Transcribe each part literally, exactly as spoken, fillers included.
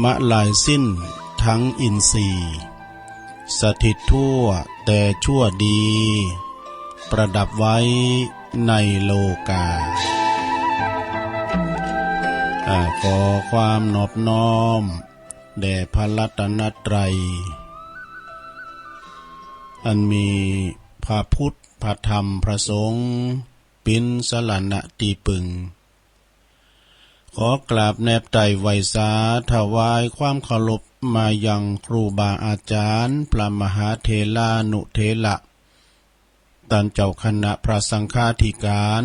มะลายสิ้นทั้งอินทรีย์ สถิตทั่วแต่ชั่วดี ประดับไว้ในโลกา อ่า ขอความนอบน้อมแด่พระรัตนตรัย อันมีพระพุทธ พระธรรม พระสงฆ์ เป๋นสรณะตี้ปึง ขอกราบแนบไตร่ไหว้สา ถวายความเคารพมายังครูบาอาจารย์ พระมหาเถรานุเถระ ต้านเจ้าคณะพระสังฆาธิการ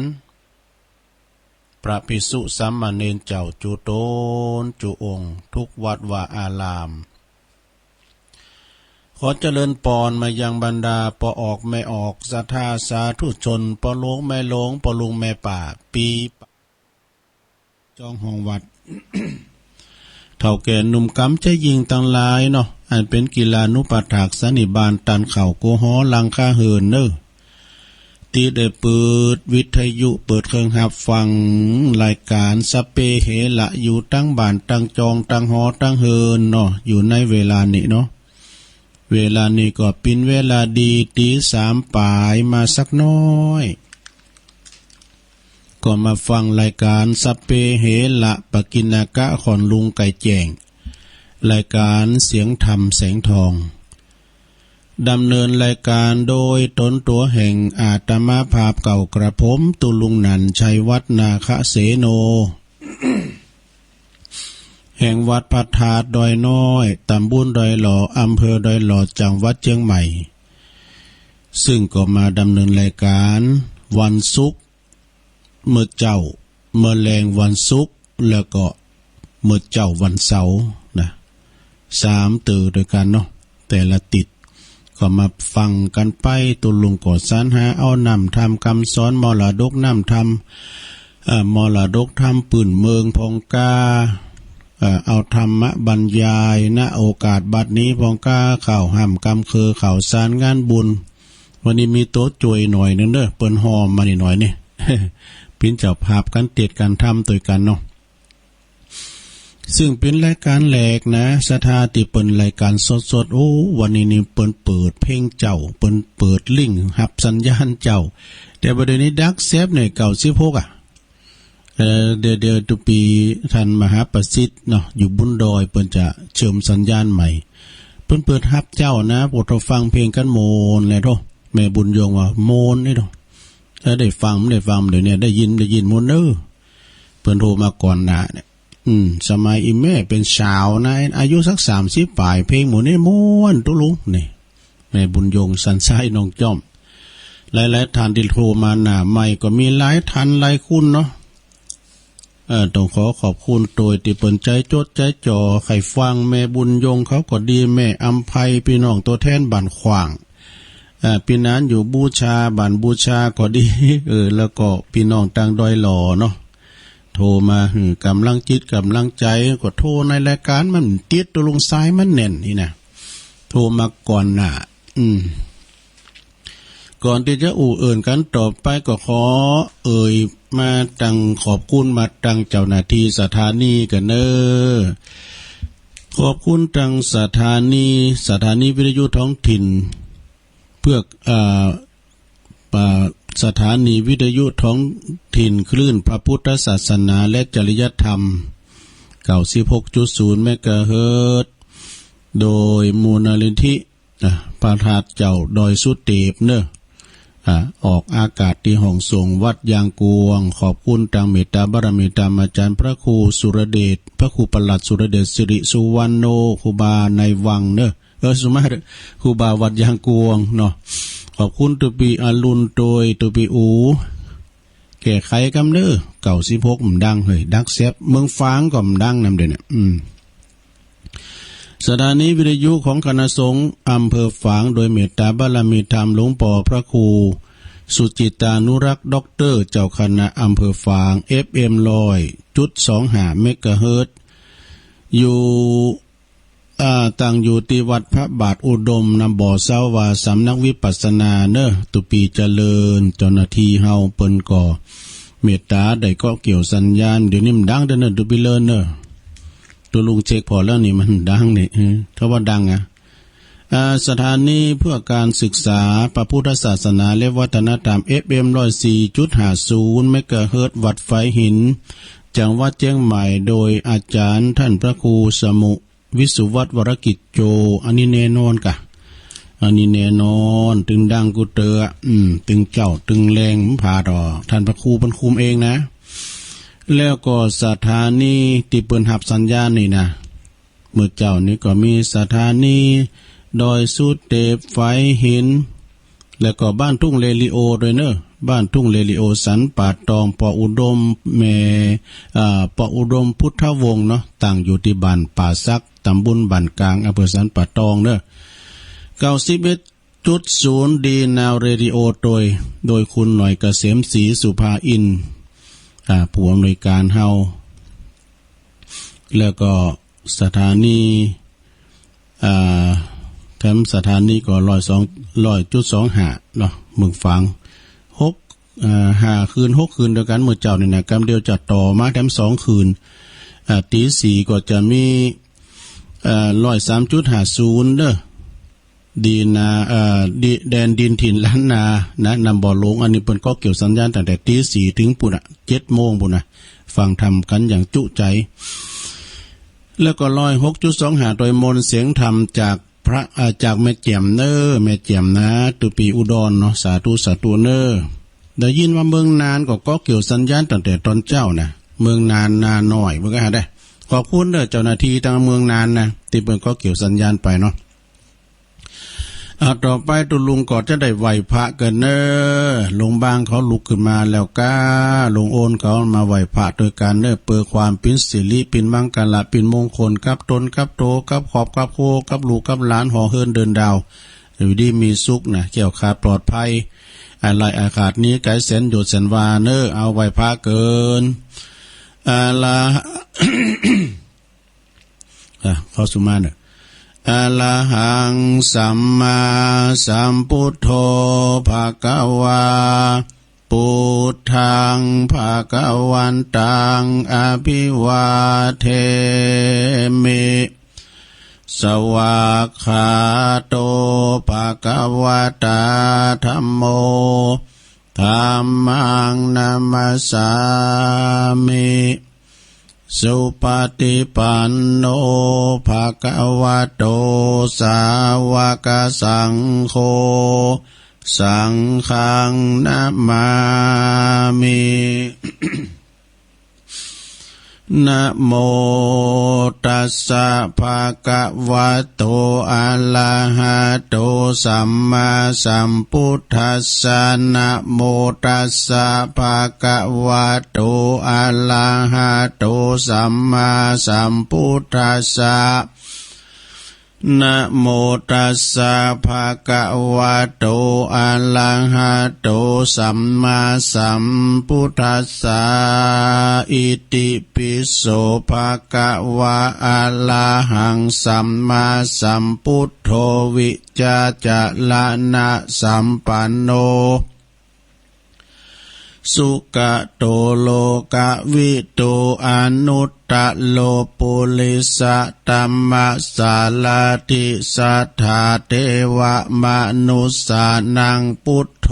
พระภิกษุสามเณรเจ้าจุ๊ต๋นจุ๊องค์ กู้วัดวาอาราม ขอเจริญปอนมายังบรรดาป้อออกแม่ออก ศรัทธาสาธุชน ป้อหลวงแม่หลวง ป้อลุงแม่ป้า ปี้ป้า จองห้องวัด เฒ่าแก่หนุ่มก๋ำใจ๊ญิงตังหลายเนาะ อันเป๋นกิลานุปัฏฐากสันนิบาตต้านเข้ากั๋วหอหลังคาเฮือนเน่อ ตี้ได้เปิดวิทยุ เปิดเครื่องฮับฟังรายก๋านสัพเพเหระ อยู่ตังบ้านตังจองตังหอตังเฮือนเนาะ อยู่ในเวลานี้เนาะ เวลานี้ก็เป๋นเวลาดี ตี๋สามป๋ายมาสักน้อย ก็มาฟังรายก๋านสัพเพเหระ ปกิณณกะ ของลุงไก่แจ้ง รายก๋านเสียงธรรมแสงทอง ดำเนินรายก๋านโดยต๋นตั๋วแห่งอาตมาภาพเก่ากระผม ตุ๊ลุงหนันท์ ชัยวัฒน์ นาคเสโน แห่งวัดพระธาตุดอยน้อย ต๋ำบลดอยหล่อ อำเภอดอยหล่อ จังหวัดเจียงใหม่ ซึ่งก็มาดำเนินรายก๋านวันศุกร์ เมื่อเจ๊า เมื่อแลงวันศุกร์ แล้วก็เมื่อเจ๊าวันเสาร์นะ สามเตื้อตวยกั๋นเนาะ แต่ละติ๊ด ก็มาฟังกั๋นไป ตุ๊ลุงก็สรรหาเอาน้ำธรรมกำสอน มรดกน้ำธรรม เอ่อ มรดกธรรมปื้นเมืองพ่องก้า เอ่อ เอาธรรมบรรยาย ณ โอกาสบัดนี้พ่องก้า ข่าวฮ่ำกำเคือ ข่าวสารงานบุญ วันนี้มีตั๋วจ้วยหน่อยนึ่งเน่อ เปิ้นฮ้อมมานิดหน่อยนี่ เป๋นเจ้าภาพกั๋นเตศน์กั๋นธรรมตวยกั๋นเนาะ ซึ่งเป๋นรายก๋านแหลกนะ ศรัทธาตี้เปิ้นรายก๋านสดๆ โอ้ วันนี้นี่เปิ้นเปิดเพลงเจ๊า เปิ้นเปิดลิงก์ฮับสัญญาณเจ๊า แต่บ่าเดี่ยวนี้ดักแซปเนี่ย เก้าสิบหก อะ เอ่อ เดี๋ยว เดี๋ยวตุ๊ปี้ต้านมหาประสิทธิ์เนาะ อยู่บนดอย เปิ้นจะเชื่อมสัญญาณใหม่ เปิ้นเปิดฮับเจ๊านะ ปวดฟังเพลงกั๋นโมนแหละโธ่ แม่บุญยงว่าโมนนี่โธ่ ถ้าได้ฟัง บ่ได้ฟัง เดี๋ยวนี้ได้ยิน ได้ยินหมดเน่อ เปิ้นโทรมาก่อนหน้าเนี่ย อืม สมัยอี่แม่เป๋นสาวนะ อายุสักสามสิบป๋าย เพลงหมู่นี้ม่วนตุ๊ลุงนี่ แม่บุญยง สันทราย หนองจ้อม หลายๆ ท่านตี้โทรมาหน้าใหม่ก็มีหลายท่านหลายคุณเนาะ เอ่อ ต้องขอขอบคุณตวยตี้เปิ้นใจ๊จดใจ๊จ่อ ใค่ฟังแม่บุญยงเขาก็ดี แม่อำไพ ปี้น้องตั๋วแทนบ้านขว้าง อ่า ปี้หนานอยู่บูชา บ้านบูชาก็ดี เออ แล้วก็ปี้น้องตางดอยหล่อเนาะ โทรมาหื้อก๋ำลังจิตก๋ำลังใจ๋ ก็โทรในรายก๋านมันติด ตุ๊ลุง สายมันแน่นนี่นะ โทรมาก่อนหน้า อืม ก่อนตี้จะอู้เอิ้นกั๋นต่อไป ก็ขอเอ่ยมาตัง ขอบคุณมาตังเจ้าหน้าตี้สถานีก่อนเน่อ ขอบคุณตังสถานี สถานีวิทยุท้องถิ่น เพื่อ เอ่อ อ่า สถานีวิทยุท้องถิ่นคลื่นพระพุทธศาสนาและจริยธรรม เก้าสิบหกจุดศูนย์ เมกะเฮิรตซ์ โดยมูลนิธิ อ่ะ พระธาตุเจ้าดอยสุเตปเน่อ อ่ะ ออกอากาศตี้ห้องส่งวัดยางกวง ขอบคุณตังเมตตาบารมีธรรมอาจ๋ารย์พระครูสุรเดช พระครูประหลัดสุรเดช สิริสุวรรณโณ ครูบาในวังเน่อ เออ สุมา ครูบาวัดยางกวงเนาะ ขอบคุณตุ๊ปี้อรุณตวย ตุ๊ปี้อู๋ แก้ไขกำเน่อ เก้าสิบหก บ่ดังเฮ้ย ดักแซป เมืองฝางก็บ่ดังนำเด้อเนี่ย อืม สถานีวิทยุของคณะสงฆ์อำเภอฝาง โดยเมตตาบารมีธรรมหลวงป้อพระครูสุจิตตานุรักษ์ ด็อกเตอร์ เจ้าคณะอำเภอฝาง เอฟเอ็ม ร้อยจุดสองห้า เมกะเฮิรตซ์ อยู่ อ่า ตั้งอยู่ตี้วัดพระบาทอุดม นำบ่อเซาว่า สำนักวิปัสสนาเน่อ ตุ๊ปี้เจริญ เจ้าหน้าตี้เฮาเปิ้นก็เมตตาได้เกาะเกี่ยวสัญญาณ เดี๋ยวนี้บ่ดังเด้อเน่อ ตุ๊ปี้เจริญเน่อ ลุงเช็คผ่อแล้วนี่มันดังนี่ เออ ถ้าว่าดังอะ อ่า สถานีเพื่อการศึกษาพระพุทธศาสนาและวัฒนธรรม เอฟเอ็ม ร้อยสี่จุดห้าศูนย์ เมกะเฮิรตซ์ วัดฝายหิน จังหวัดเจียงใหม่ โดยอาจารย์ท่านพระครูสมุ วิสุวัฒน์ วรกิจโจ อันนี้แน่นอนกะ อันนี้แน่นอน ตึงดังกู้เตื้อ อืม ตึงเจ๊า ตึงแฮง บ่พลาดดอก ท่านพระครูเปิ้นคุมเองนะ แล้วก็สถานีตี้เปิ้นฮับสัญญาณนี่นะ เมื่อเจ๊านี้ก็มีสถานีดอยสุเตป ฝายหิน แล้วก็บ้านทุ่งเรดิโอด้วยเนอะ บ้านทุ่งเรดิโอสันป่าตอง ปออุดมแม่ อ่า ปออุดมพุทธวงศ์เนาะ ตั้งอยู่ตี้บ้านป่าสัก ตำบลบ้านกลาง อำเภอสันป่าตองเนอะ เก้าสิบเอ็ดจุดศูนย์ ดีนาวเรดิโอ โดย โดยคุณหน่อยเกษมศรีสุภาอินทร์ อ่า ผู้อำนวยการเฮา แล้วก็สถานี อ่า แถมสถานีก็ร้อยสอง ร้อยจุดสองห้าเนาะ เมืองฝาง หก อ่า ห้าคืน หกคืนเดียวกั๋น เมื่อเจ๊านี่นะ กำเดียวจะต่อมาแถมสองคืน อ่า ตีสี่ก็จะมี เอ่อ ร้อยสามจุดห้าศูนย์เด้อ ดีนา เอ่อ ดิ แดนดินถิ่นล้านนานะ นำบ่อหลวง อันนี้เปิ้นก็เกี่ยวสัญญาณตั้งแต่ตีสี่ถึงปู้นน่ะ เจ็ดโมงปู้นน่ะ ฟังธรรมกั๋นอย่างจุใจ แล้วก็ร้อยหกจุดสองห้า โดยมนต์เสียงธรรมจากพระ เอ่อ จากแม่แจ่มเน้อ แม่แจ่มนะ ตุปีอุดรเนาะ สาธุ สาธุเน้อ ได้ยินว่าเมืองน่านก็ ก็เกี่ยวสัญญาณตั้งแต่ตอนเจ๊านะ เมืองน่านนาน้อย เปิ้นก็หาได้ ขอบคุณเน้อ เจ้าหน้าที่ตางเมืองน่านนะ ตี้เปิ้นก็เกี่ยวสัญญาณไปเนาะ อ่า ต่อไปตุ๊ลุงก็จะได้ไหว้พระกั๋นเน้อ ลุงบ้างเขาลุกขึ้นมาแล้วก้า ลุงโอนเขามาไหว้พระตวยกั๋นเน้อ เปื้อความเป๋นสิริ เป๋นมังคละ เป๋นมงคล กับต๋น กับโต กับครอบ กับครัว กับลูก กับหลาน ห่อเฮือนเดินดาว อยู่ดีมีสุขนะ แคล้วคลาดปลอดภัย อาลัยอาฆาตหนีไก๋ แสนโยชน์แสนวาเน้อ เอาไหว้พระกั๋น อะระหะ อ่ะ เข้าสุมาเน้อ อะระหังสัมมาสัมพุทโธ ภะคะวา พุทธัง ภะคะวันตัง อะภิวาเทมิ สวากขาโต ภะคะวะตา ธัมโม ธัมมัง นะมัสสามิ สุปะฏิปันโน ภะคะวะโต สาวะกะสังโฆ สังฆัง นะมามิ นะโมตัสสะ ภะคะวะโต อะระหะโต สัมมาสัมพุทธัสสะ นะโมตัสสะ ภะคะวะโต อะระหะโต สัมมาสัมพุทธัสสะ นะโมตัสสะ ภะคะวะโต อะระหะโต สัมมาสัมพุทธัสสะ อิติปิโส ภะคะวะ อะระหัง สัมมาสัมพุทโธ วิชชาจะระณะสัมปันโน สุกะโต โลกะวิทู อนุตตะโร ปุริสะธัมมะสารถิ สัทธาเทวะมนุสสานัง พุทโธ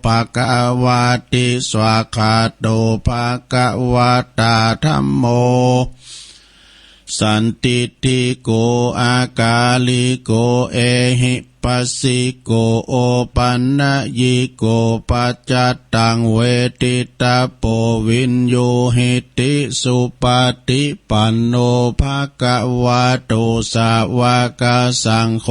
ภะคะวะติ สวากขาโต ภะคะวะตา ธัมโม สันทิฏฐิโก อากาลิโก เอหิปัสสิโก โอปันนยิโก ปัจจัตตัง เวทิตตะโป วิญญูหิติ สุปะฏิปันโน ภะคะวะโต สาวะกะสังโฆ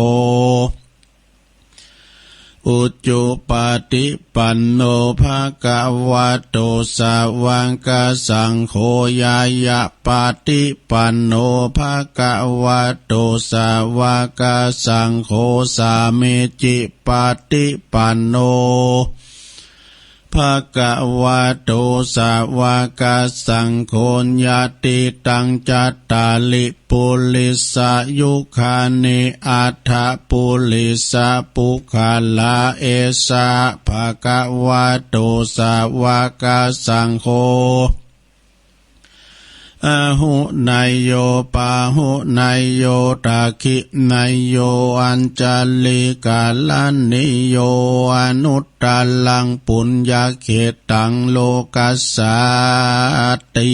อุจุปะฏิปันโน ภะคะวะโต สาวะกะสังโฆ ญาญะปะฏิปันโน ภะคะวะโต สาวะกะสังโฆ สามีจิปะฏิปันโน ภะคะวะโต สาวะกะสังโฆ ยะติตัง จัตตาริ ปุริสะยุคานิ อัฏฐะปุริสะปุคคละ เอสะ ภะคะวะโต สาวะกะสังโฆ อาหุเนยโย ปาหุเนยโย ทักขิเนยโย อัญชลีกรณีโย อนุตตรังปุญญเขตตังโลกัสสาติ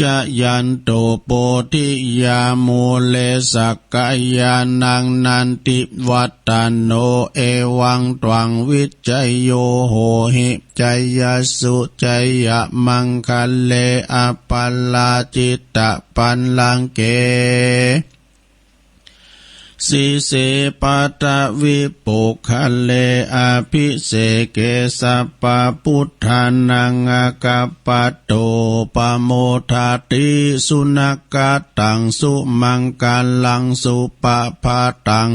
จายันตุโพธิยามูเล สักกายานังนันทิวัฒโน เอวังตวังวิจโยโหหิ จายสสุจายมังคะเล อัปปะราจิตะปัลลังเก สีเส ปัทวิปุคคเล อภิเสเก สัพพะปุทธานัง อากัปปะโต ปะโมทาติ สุนักขัตตัง สุมังคะลัง สุปะพาตัง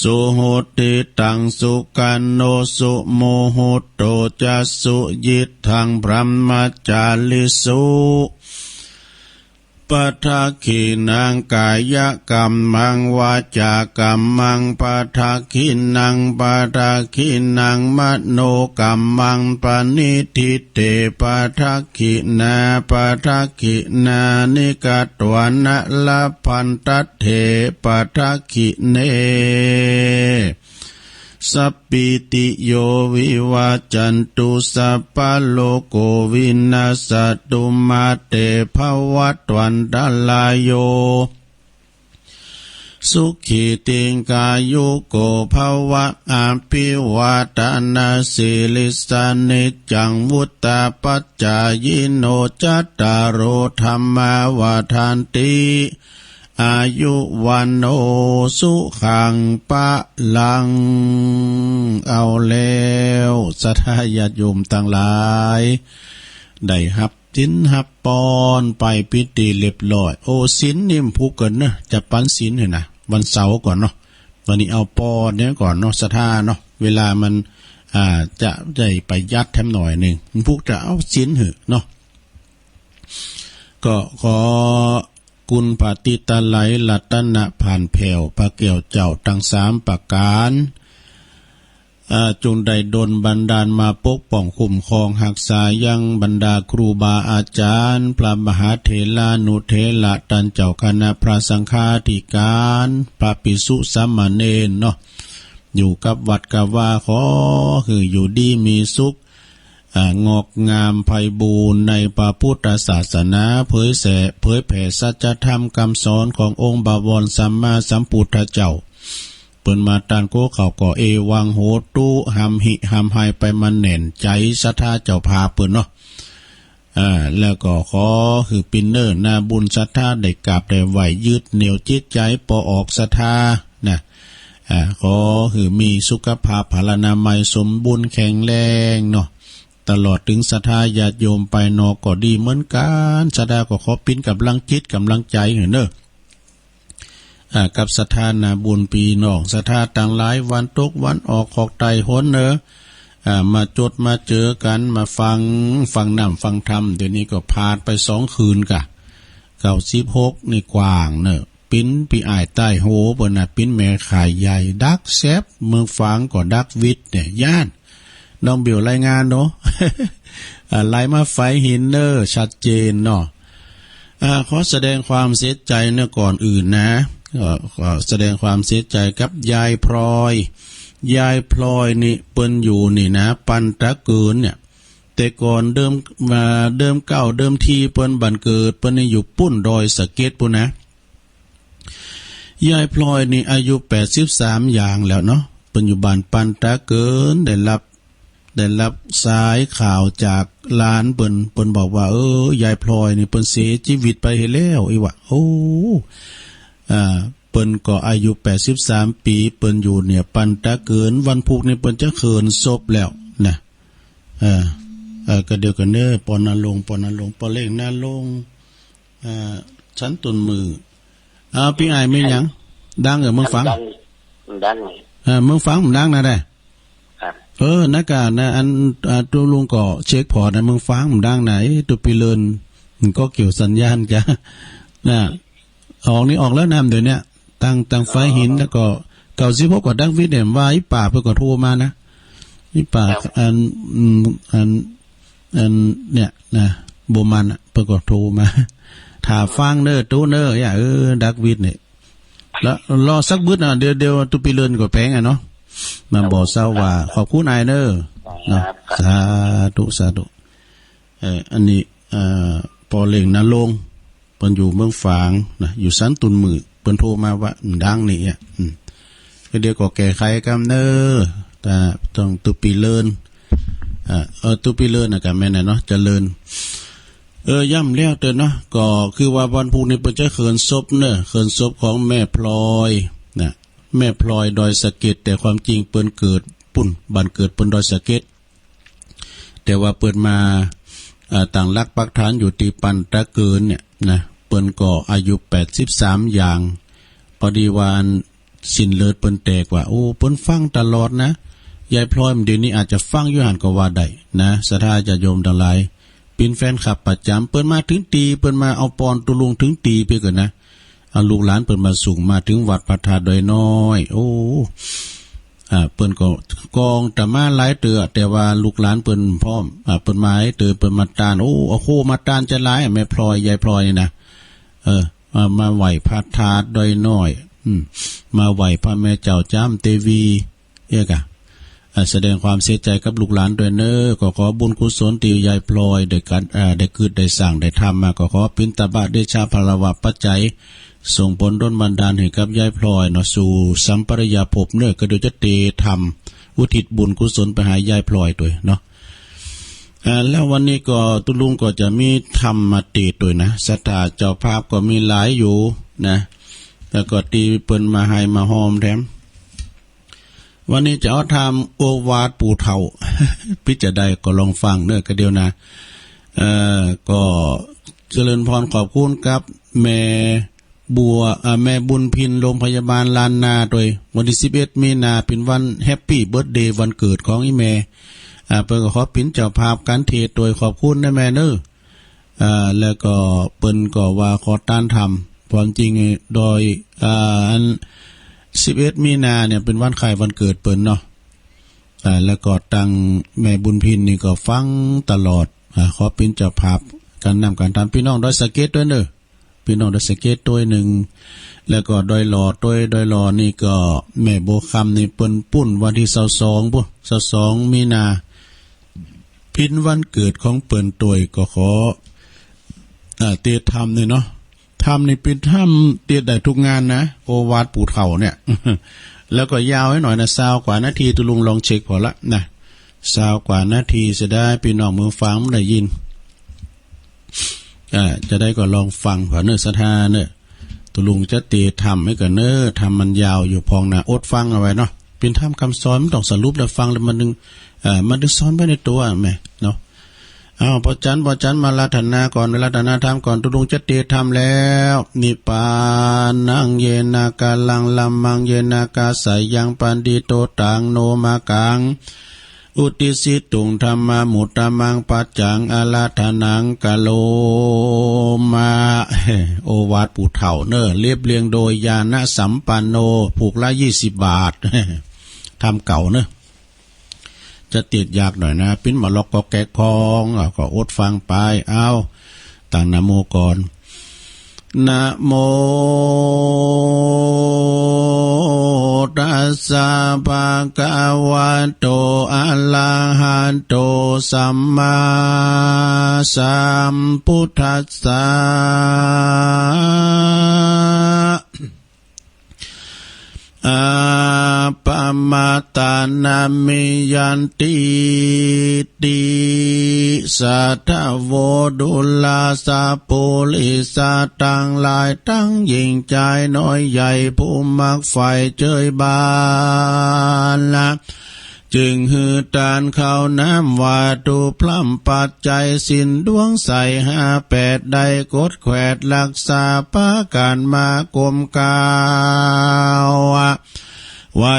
สุหุติตัง สุขันโน สุมุหุตโต จะ สุยิตถัง บรหมจาริสุ ปัทขินัง กายกัมมัง วาจากัมมัง ปัทขินัง ปัทขินัง มโนกัมมัง ปะนิฏฐิเต ปัทขินา ปัทขินานิ กัตวานะ ละพันทัตเถ ปัทขิเน สัพพีติโย วิวัจจันตุ สัพพะโรโค วินัสสะตุ มา เต ภะวัตวันตะราโย สุขี ตีฆายุโก ภะวะ อภิวาทะนะสีลิสสะ นิจจัง วุฑฒาปะจายิโน จัตตาโร ธัมมา วัฑฒันติ อายุ วัณโณ สุขัง พะลัง เอาแล้ว ศรัทธาญาติโยมตังหลาย ได้ฮับศีลฮับปอนไปเป๋นตี้เรียบร้อย โอ้ ศีลนี่มันผูกเกินเนาะ จะปั๋นศีลหื้อนะ วันเสาร์ก่อนเนาะ วันนี้เอาปอนเนี่ยก่อนเนาะ ศรัทธาเนาะ เวลามัน อ่า จะได้ประหยัดแถมหน่อยนึ่ง มันผูกจะเอาศีลหื้อเนาะ ก็ขอ คุณพระติตะไลยรัตนะผ่านแผ้ว พระแก้วเจ้าตังสามประก๋าน อ่า จุ่งได้ดลบันดาลมาปกป้องคุ้มครองฮักษายังบรรดาครูบาอาจ๋ารย์ พระมหาเถรานุเถระ ต้านเจ้าคณะพระสังฆาธิก๋าน พระภิกษุสามเณรเนาะ อยู่กับวัดกับวา ขอหื้ออยู่ดีมีสุข อ่า งอกงามไพบูลย์ในพระพุทธศาสนา เผยแส่ เผยแผ่สัจธรรมกำสอนขององค์บวรสัมมาสัมพุทธเจ้า เปิ้นมาต้านกั๋วเข่าก็ เอวังโหตุ หำหิหำไฮไป มันแน่นใจ๋ศรัทธาเจ้าภาพเปิ้นเนาะ อ่า แล้วก็ขอหื้อเป๋นเนื้อนาบุญศรัทธา ได้กราบได้ไหว้ยึดเหนี่ยวจิตใจ๋ ปอออกศรัทธานะ อ่า ขอหื้อมีสุขภาพพลานามัยสมบูรณ์แข็งแรงเนาะ ตลอดเถิงศรัทธาญาติโยมภายนอกก็ดีเหมือนกั๋น ศรัทธาก็ขอเป๋นก๋ำลังจิตก๋ำลังใจ๋หื้อเน่อ อ่า กับศรัทธานาบุญปี้น้องศรัทธาตังหลาย วันตกวันออก ขอกใต้หันเน่อ อ่า มาจดมาเจอกั๋น มาฟัง ฟังน้ำฟังธรรม เดี๋ยวนี้ก็ผ่านไปสองคืนก่ะ เก้าสิบหกนี่กว้างเน่อ เป๋นปี้อ้ายใต้โหเปิ้นน่ะ เป๋นแม่ข่ายใหญ่ ดักแซบ เมืองฝางก็ดักวิทย์เนี่ย ย้าน น้องเบลรายงานเนาะ อ่า ไลน์มาฝายหินเน่อ ชัดเจนเนาะ อ่า ขอแสดงความเสียใจ๋เน่อ ก่อนอื่นนะ ก็ ก็แสดงความเสียใจ๋กับยายพลอย ยายพลอยนี่เปิ้นอยู่นี่นะ ปันตะเกินเนี่ย แต่ก่อนเดิม อ่า เดิมเก้าเดิมทีเปิ้นบ้านเกิดเปิ้นนี่อยู่ปุ้นดอยสะเก็ดปุ้นนะ ยายพลอยนี่อายุแปดสิบสามอย่างแล้วเนาะ เปิ้นอยู่บ้านปันตะเกิน ได้ฮับ ได้ฮับสายข่าวจากหลานเปิ้น เปิ้นบอกว่า เออ ยายพลอยนี่เปิ้นเสียจีวิตไปเหียแล้ว อี้วะ โอ้ อ่า เปิ้นก็อายุแปดสิบสามปี๋ เปิ้นอยู่เนี่ยปันตะเกิน วันพุธนี่เปิ้นจะเขินศพแล้วนะ เออ เออ ก็เดี๋ยวก่อนเน่อ ปอนารงค์ ปอนารงค์ ปอเล็กนารงค์ อ่า ฉันต้นมือ อ่า ปี้อ้ายมีหยัง ดังเออ เมืองฝาง ดัง ดัง เออ เมืองฝางมันดังนะแด้ ครับ เออ นะก่ะนะ อัน อ่า ตุ๊ลุงก็เช็คพอร์ตนะ เมืองฝางมันดังนะ เอ๊ะ ตุ๊ปี้เลิน มันก็เกี่ยวสัญญาณกะ นะ ออกนี่ออกแล้วนะ เดี๋ยวเนี้ย ตัง ตังฝายหิน แล้วก็ เก้าสิบหกก็ดักวิทย์เนี่ย ว่าอี้ป๋าเปิ้นก็โทรมานะ อี้ป๋า ครับ อัน อืม อัน อันเนี่ยนะ บ่มั่นอะ เปิ้นก็โทรมา ถ้าฟังเน่อ ตุ๊เน่อ อย่า เออ ดักวิทย์เนี่ย แล้วรอสักบึดอะ เดี๋ยว เดี๋ยวตุ๊ปีเลินก็แป๋งอะเนาะ มาบอกเซาว่า ขอบคุณอ้ายเน่อ เนาะ ครับ สาธุ สาธุ เอ่อ อันนี้ เอ่อ ป้อเล็งนรงค์ เปิ้นอยู่เมืองฝางนะ อยู่สันตุนมือ เปิ้นโทรมาว่า ดังนี่อะ อืม ก็เดี๋ยวก็แก้ไขกำเน่อ แต่ต้องตุ๊ปีเลิน อ่า เออ ตุ๊ปีเลินน่ะก็แม่นน่ะเนาะ เจริญ เออ ย้ำแล้วเตือนเนาะ ก็คือว่าวันพุธนี้เปิ้นจะเขินศพเน่อ เขินศพของแม่พลอยนะ แม่พลอยดอยสะเก็ด แต่ความจริงเปิ้นเกิดปุ้น บ้านเกิดเปิ้นดอยสะเก็ด แต่ว่าเปิ้นมา อ่า ตั้งหลักปักฐานอยู่ตี้ปันตะเกินเนี่ยนะ เปิ้นก็อายุแปดสิบสามอย่าง พอดีว่าอันสิ้นเลิศเปิ้นแตกว่า โอ้ เปิ้นฟังตลอดนะ ยายพลอย เดี๋ยวนี้อาจจะฟังอยู่หั้นก็ว่าได้นะ ศรัทธาญาติโยมตังหลาย เปิ้นแฟนคลับประจ๋ำ เปิ้นมาเถิงตี้ เปิ้นมาเอาปอนตุ๊ลุงเถิงตี้ไปก่อนนะ เอาลูกหลานเปิ้นมาส่งมาเถิงวัดพระธาตุดอยน้อย โอ้ อ่า เปิ้นก็กองตะมาหลายเตื้อ แต่ว่าลูกหลานเปิ้นพร้อม อ่า เปิ้นมาหลายเตื้อ เปิ้นมาต้าน โอ้ โอ้โห มาต้านจะหลาย แม่พลอย ยายพลอยนี่นะ เออ มา มาไหว้พระธาตุดอยน้อย อืม มาไหว้พระแม่เจ้าจามเตวี เอี้ยกะ อ่า แสดงความเสียใจกับลูกหลานด้วยเน่อ ก็ขอบุญกุศลตี้ยายพลอยได้กัด อ่า ได้กึ๊ดได้สร้างได้ทำมา ก็ขอปิณฑบาตเดชะพลวปัจจัย ส่งผลดลบันดาลหื้อกับยายพลอยเนาะ สู่สัมปรายภพเน่อ ก็เดี๋ยวจะเตทำอุทิศบุญกุศลไปหายายพลอยตวยเนาะ อ่า แล้ววันนี้ก็ตุ๊ลุงก็จะมีธรรมมาเตตวยนะ ศรัทธาเจ้าภาพก็มีหลายอยู่นะ แล้วก็ตี้เปิ้นมาไห้มาฮอมแถม วันนี้จะเอาธรรมโอวาทปู่เฒ่า เปียะจาใดก็ลองฟังเน่อ ก็เดี๋ยวนะ เอ่อ ก็เจริญพรขอบคุณกับแม่บัว อ่า แม่บุญพิน โรงพยาบาลล้านนาตวย วันตี้สิบเอ็ดมีนาเป๋นวันแฮปปี้เบิร์ธเดย์วันเกิดของอี่แม่ อ่า เปิ้นก็ขอเป๋นเจ้าภาพก๋านเตตวย ขอบคุณนะแม่เน่อ อ่า แล้วก็เปิ้นก็ว่าขอต้านธรรม ความจริงดอย อ่า อันสิบเอ็ดมีนาเนี่ยเป๋นวันคล้ายวันเกิดเปิ้นเนาะ อ่า แล้วก็ตังแม่บุญพินนี่ก็ฟังตลอด อ่า ขอเป๋นเจ้าภาพก๋านนำก๋านธรรม ปี้น้องดอยสะเก็ดตวยเน่อ ปี้น้องดอยสะเก็ดตวยนึ่ง แล้วก็ดอยหล่อตวย ดอยหล่อนี่ก็แม่บัวคำนี่เปิ้นปุ้นวันตี้ซาวสองปุ้น ซาวสองมีนา เป๋นวันเกิดของเปิ้นตวย ก็ขอ อ่า เตธรรมนี่เนาะ ธรรมนี่เป๋นธรรมเตได้ทุกงานนะ โอวาทปู่เฒ่าเนี่ย แล้วก็ยาวไว้หน่อยนะ ซาวกว่านาที ตุ๊ลุงลองเช็คผ่อละนะ ซาวกว่านาที เสียดายปี้น้องเมืองฝางบ่ได้ยิน อ่า จาใดก็ลองฟังผ่อเน่อ ศรัทธาเน่อ ตุ๊ลุงจะเตธรรมหื้อก่อนเน่อ ธรรมมันยาวอยู่พ่องนะ อดฟังเอาไว้เนาะ เป๋นธรรมกำสอน บ่ต้องสรุปแล้ว ฟังแล้วมันนึ่ง เอ่อ มันนึ่งสอนไปในตั๋วแหมเนาะ อ้าว ป้อจัน ป้อจัน มาอาราธนาก่อน อาราธนาธรรมก่อน ตุ๊ลุงจะเตธรรมแล้ว นิพพานัง เยนะกาลัง ละมัง เยนะกาสายัง ปัณฑิโต ตัง โน มากัง อุตติสสิตุง ธัมมานุตตมัง ปัจจัง อาราธนัง กะโรมะ โอวาทปู่เฒ่าเน่อ เรียบเรียงโดยญาณสัมปันโน ผูกละยี่สิบบาท ธรรมเก่าเน่อ จะเตยากหน่อยนะ ปิ้นมาล็อกก็แก๊กพอง อ้าว ก็อดฟังไป อ้าว ตั้งนะโมก่อน นะโมตัสสะ ภะคะวะโต อะระหะโต สัมมาสัมพุทธัสสะ อะปะมาตานะเม ยันตี ติ สัทธะโว ดูราสะปุริสะ ตังหลายตังหญิงจายน้อยใหญ่ ผู้มักใฝ่เจยบานละ จึงหื้อตานข้าวน้ำวัตถุพร่ำปัจจัย สิ้นดวงใสห้าแปด ได้กดแขวดรักษาปากั๋นมาก้มเกล้า ไหว้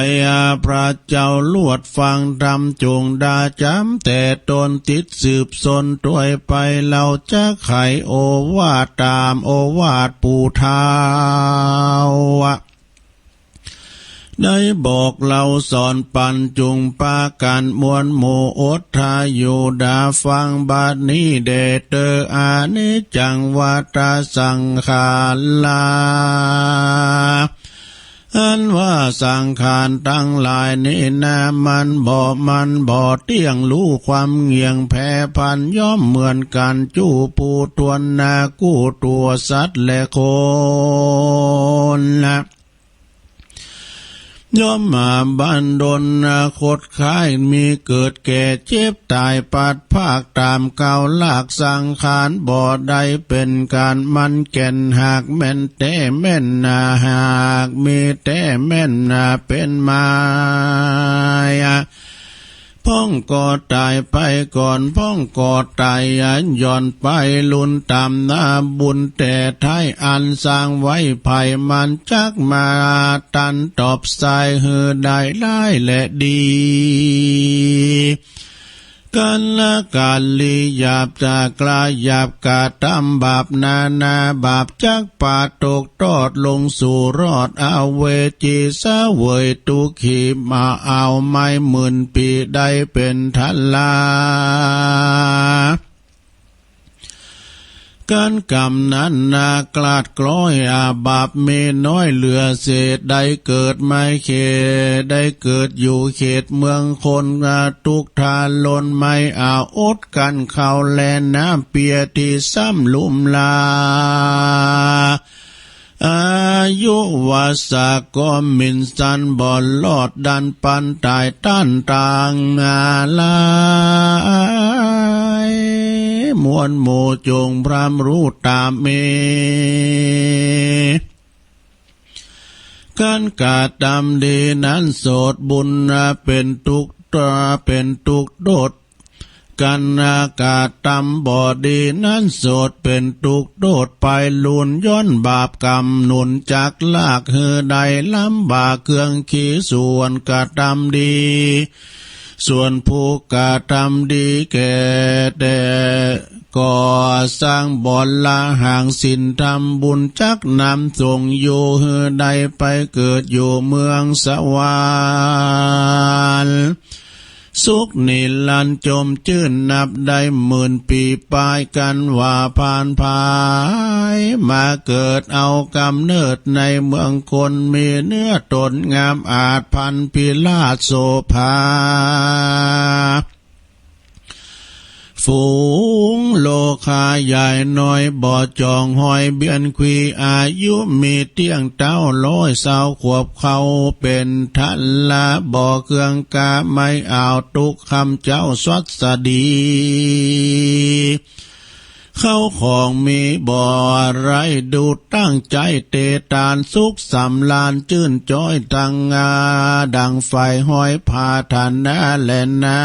พระเจ้าลวดฟังธรรม จุ่งดาจ๋ำแต่ตน ติดสืบสนตวยไป เฮาจักไขโอวาทต๋ามโอวาทปู่เฒ่า อะ ได้บอกเล่าสอนปั๋น จุ่งปากั๋นมวลหมู่อดทาอยู่ดาฟัง บัดนี้แด่เต๊อ อนิจจัง วัฏฏะสังขารา อันว่าสังขารตังหลายนี้นา มันบ่ มันบ่เตี้ยง รู้ความเหงี่ยงแผรผัน ย่อมเหมือนกั๋น จู้ผู้ถ้วนนา กู้ตั๋วสัตว์และคนนะ ย่อมมาบั้นดลนา คดค้าย มีเกิดแก่เจ็บต๋าย พลัดพรากต๋ามเก่า ลากสังขารบ่ได้เป๋นก๋าน มันแก่นหากแม่นแต๊แม่นนา หากมีแต๊แม่นนาเป๋นไม้ พ่องก็ต๋ายไปก่อน พ่องก็ต๋ายหย่อนไป ลุนต๋ามนาบุญแต๊ไท้ อันสร้างไว้ใผ มันจักมาตันตอบสาย หื้อได้ร้ายและดี กัลกาลีหยาบจากกล้าหยาบ กระตำบาปนานาบาป จักปาตกตอดลงสู่รอด อเวจีเสวยตุ๊กขี มาเอาไม้หมื่นปี๋ ได้เป๋นทะลา กั๋นกำนั้นนา กลาดกล้อยอาบาปมีน้อยเหลือเศษ ได้เกิดไม้เขต ได้เกิดอยู่เขตเมืองคน อาตุ๊กทาลนไม้อาอดกั๋นข้าวและน้ำเปียตี้ซ้ำลุ่มลา อายุวสาก็หมิ่นสันบ่รอด ดันปันต๋ายต้านตางนาลาย มวลหมู่จงพร่ำรู้ต๋ามเม กั๋นกระตำดีนั้นโสดบุญเป๋นตุ๊กข์ เป๋นตุ๊กข์โต้ษ กั๋นกระตำบ่ดีนั้นโสดเป๋นตุ๊กข์โต้ษ ไปลูนย้อนบาปกรรมหนุนจักลาก หื้อได้ลำบากเครื่องขี ส่วนกระตำดี ส่วนผู้กระตำดีแก่แต๊ ก็สร้างบ่ละห่างศีลธรรมบุญ จักนำส่งอยู่ หื้อได้ไปเกิดอยู่เมืองสวรรค์ สุขนิรันดร์จมจื้นนับได้หมื่นปี๋ ปายกั๋นว่าผ่านผาย มาเกิดเอากำเนิดในเมืองคน มีเนื้อตนงามอาจพรรณพิราชโสภา ฝูงโลคาใหญ่น้อยบ่จองฮอยเบียนคุย อายุมีเตี้ยงเต๊าร้อยซาวขวบ เขาเป๋นทะละบ่เคืองกา ไม้อาวตุ๊กข์คำเจ้าสวัสดี เข้าของมีบ่ไร้ ดูตั้งใจ๋เตตาน สุขสำราญจื้นจ้อย ตังงาดังไฟฮ้อยผาถนาแลนา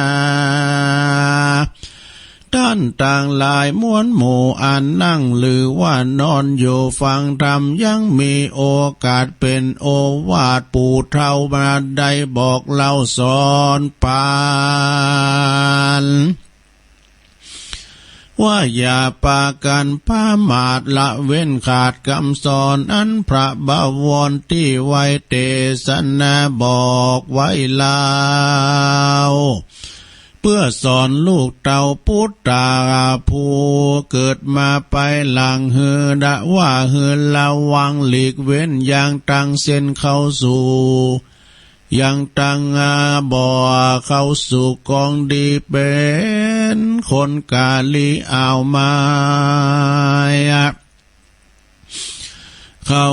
ต้านตังหลายมวลหมู่อันนั่งหรือว่านอนอยู่ฟังธรรม ยังมีโอกาสเป๋นโอวาทปู่เฒ่ามาได้บอกเล่าสอนปั๋น ว่าอย่าปากั๋นประมาทละเว้นขาดกำสอน อันพระบวรตี้ไว้เตสนาบอกไว้แล้ว เปื้อสอนลูกเต้าปุตตาผู้เกิดมาปายหลัง หื้อดะว่าหื้อระวังหลีกเว้น ยังตังเส้นเข้าสู่ ยังตังบ่เข้าสู่กองดี เป๋นคนกาลีอ้าวมาย เข้า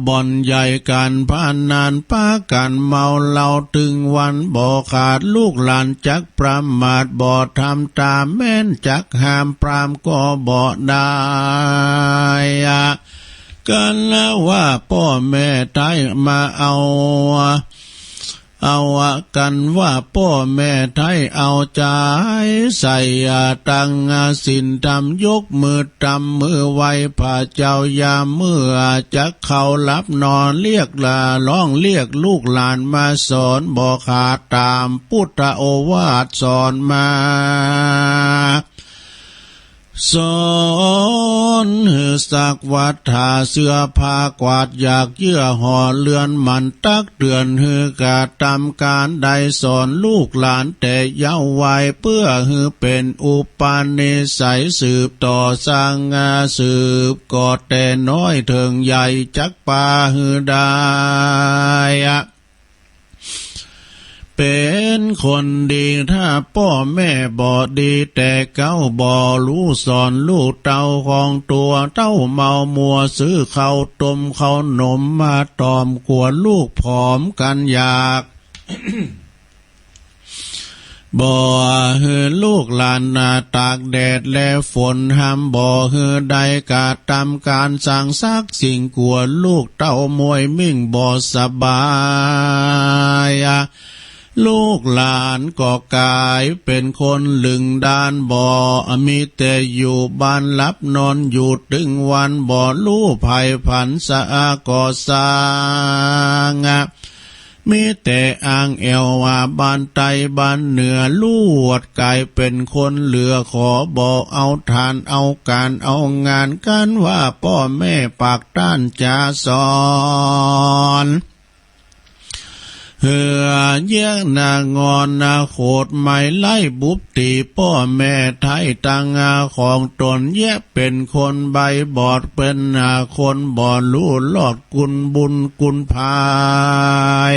บ่อนใหญ่ก๋านพนัน ปากั๋นเมาเหล้าตึงวันบ่ขาด ลูกหลานจักประมาทบ่ทำต๋าม แม้นจักห้ามปรามก็บ่ได้ กั๋นละว่าป้อแม่ไท้มาเอา เอากั๋นว่าป้อแม่ไท้เอาใจ๋ใส่ ตังศีลธรรมยกมือตำมือไหว้พระเจ้ายามเมื่อจักเข้าหลับนอน เรียกละร้องเรียกลูกหลานมาสอนบ่ขาดต๋ามปุตตะโอวาทสอนมา สอนหื้อซักวัตถาเสื้อผ้ากวาดหยากเยื่อห่อเรือนหมั่นตักเตือนหื้อกระตำก๋านใด สอนลูกหลานแต่เยาว์วัย เปื้อหื้อเป๋นอุปนิสัยสืบต่อสร้าง สืบก่อแต่น้อยเถิงใหญ่ จักปาหื้อได้ เป๋นคนดี ถ้าป้อแม่บ่ดีแต่เก๊า บ่ฮู้สอนลูกเต้าของตั๋ว เต้าเมามัวซื้อข้าวต้มข้าวหนมมาตอม กั๋วลูกผอมกั๋นอยาก บ่หื้อลูกหลานนาตากแดดและฝน ห้ามบ่หื้อได้กระตำก๋านสั่งสักสิ่ง กั๋วลูกเต้ามวยมิ่งบ่สบาย ลูกหลานก็ก๋ายเป๋นคนลึงด้าน บ่มีแต่อยู่บ้านหลับนอนอยู่ตึงวัน บ่ฮู้ใผผันสะอาก่อสร้าง มีแต่อ้างแอ่วว่าบ้านใต้บ้านเหนือ ลวดก๋ายเป๋นคนเหลือขอ บ่เอาทานเอาก๋านเอางาน กั๋นว่าป้อแม่ปากต้านจะสอน หื้อเยียะหน้างอนหน้าโขด ไม้ไล่บุบตี๋ป้อแม่ไท้ ตังของตนเยียะเป๋นคนใบบอด เป๋นคนบ่ฮู้รอดกุณบุญกุณภัย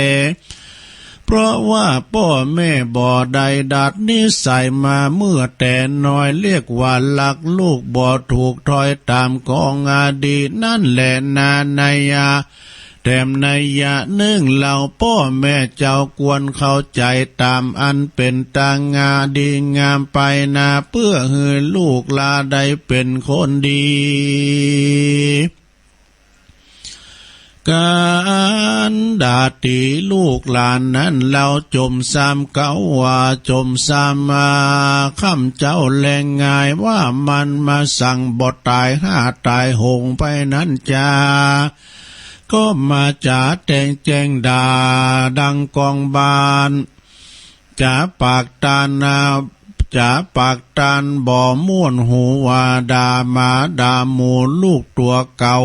เพราะว่าป้อแม่บ่ได้ดัดนิสัยมาเมื่อแต่น้อย เรียกว่ารักลูกบ่ถูกถ้อยต๋ามกองอดีต นั้นแหละนา นัยยะ แถมนัยยะนึ่งเล่า ป้อแม่เจ้าควรเข้าใจ๋ต๋ามอันเป๋นตางาดีงามไปนา เปื้อหื้อลูกหลานได้เป๋นคนดี ก๋านด่าตี๋ลูกหลานนั้นเล่า จ่มซ้ำเก๊าว่าจ่มซ้ำมา ค่ำเจ๊าแลงงายว่ามันมาสั่งบ่ต๋ายห้าต๋ายหงไปนั้นจา ก็มาจ๋าแตงแจ้งด่าดังกองบาน จ๋าปากตานนา จ๋าปากตานบ่ม่วนหูว่าด่าหมาด่าหมูลูกตั๋วเก่า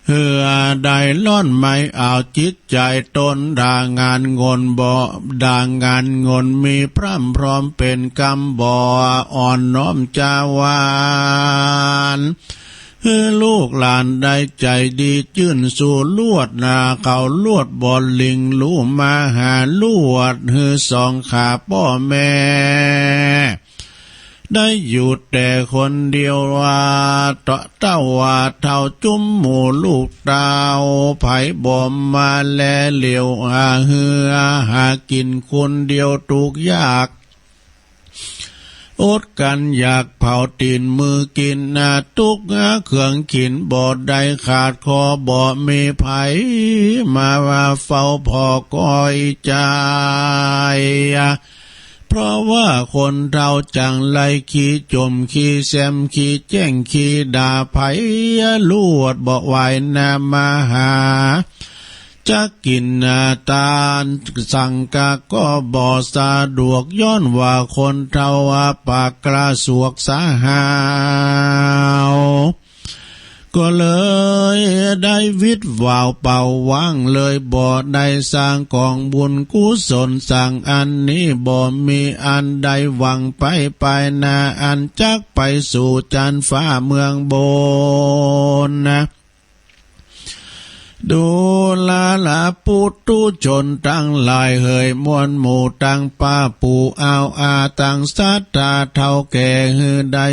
หื้อได้ล่อนไม้เอาจิตใจ๋ตน ด่างานงนบ่ ด่างานงนมีพร่ำพร้อมเป๋นกำบ่อ่อนน้อมจาวาน หื้อลูกหลานได้ใจ๋ดีจื้นสู่ลวดนาเขา ลวดบ่หลิงลู่มาหาลวด หื้อสองขาป้อแม่ ได้อยู่แต่คนเดียวว่า เต้าว่าเฒ่าจุ้มหมู่ลูกเต้า ใผบ่มาแลเหลียว อาหื้อหากิ๋นคนเดียวทุกข์ยาก อดกั๋นอยากเผาตี๋นมือกิ๋นนา ตุ๊กข์เคืองขินบ่ได้ขาด คอบ่มีใผมาว่าเฝ้าผ่อคอยใจ๋ เพราะว่าคนเฒ่าจั่งไรขี้จ่มขี้แซมขี้แจ้งขี้ด่าใผ ลวดบ่ไหวนามาหา จักกิ๋นนาตานสังกะก็บ่สะดวก ย้อนว่าคนเฒ่าปากกล้าสวกสาหาว ก็เลยได้วิดหว่าวเป่าว่าง เลยบ่ได้สร้างกองบุญกุศลสร้างอันนี้ บ่มีอันใดหวังไปไปนา อันจักไปสู่จั๊นฟ้าเมืองบนนะ ดูราละปุถุชนตังหลายเหย มวลหมู่ตังป้าปู่อาวอา ตังศรัทธาเฒ่าแก่ หื้อได้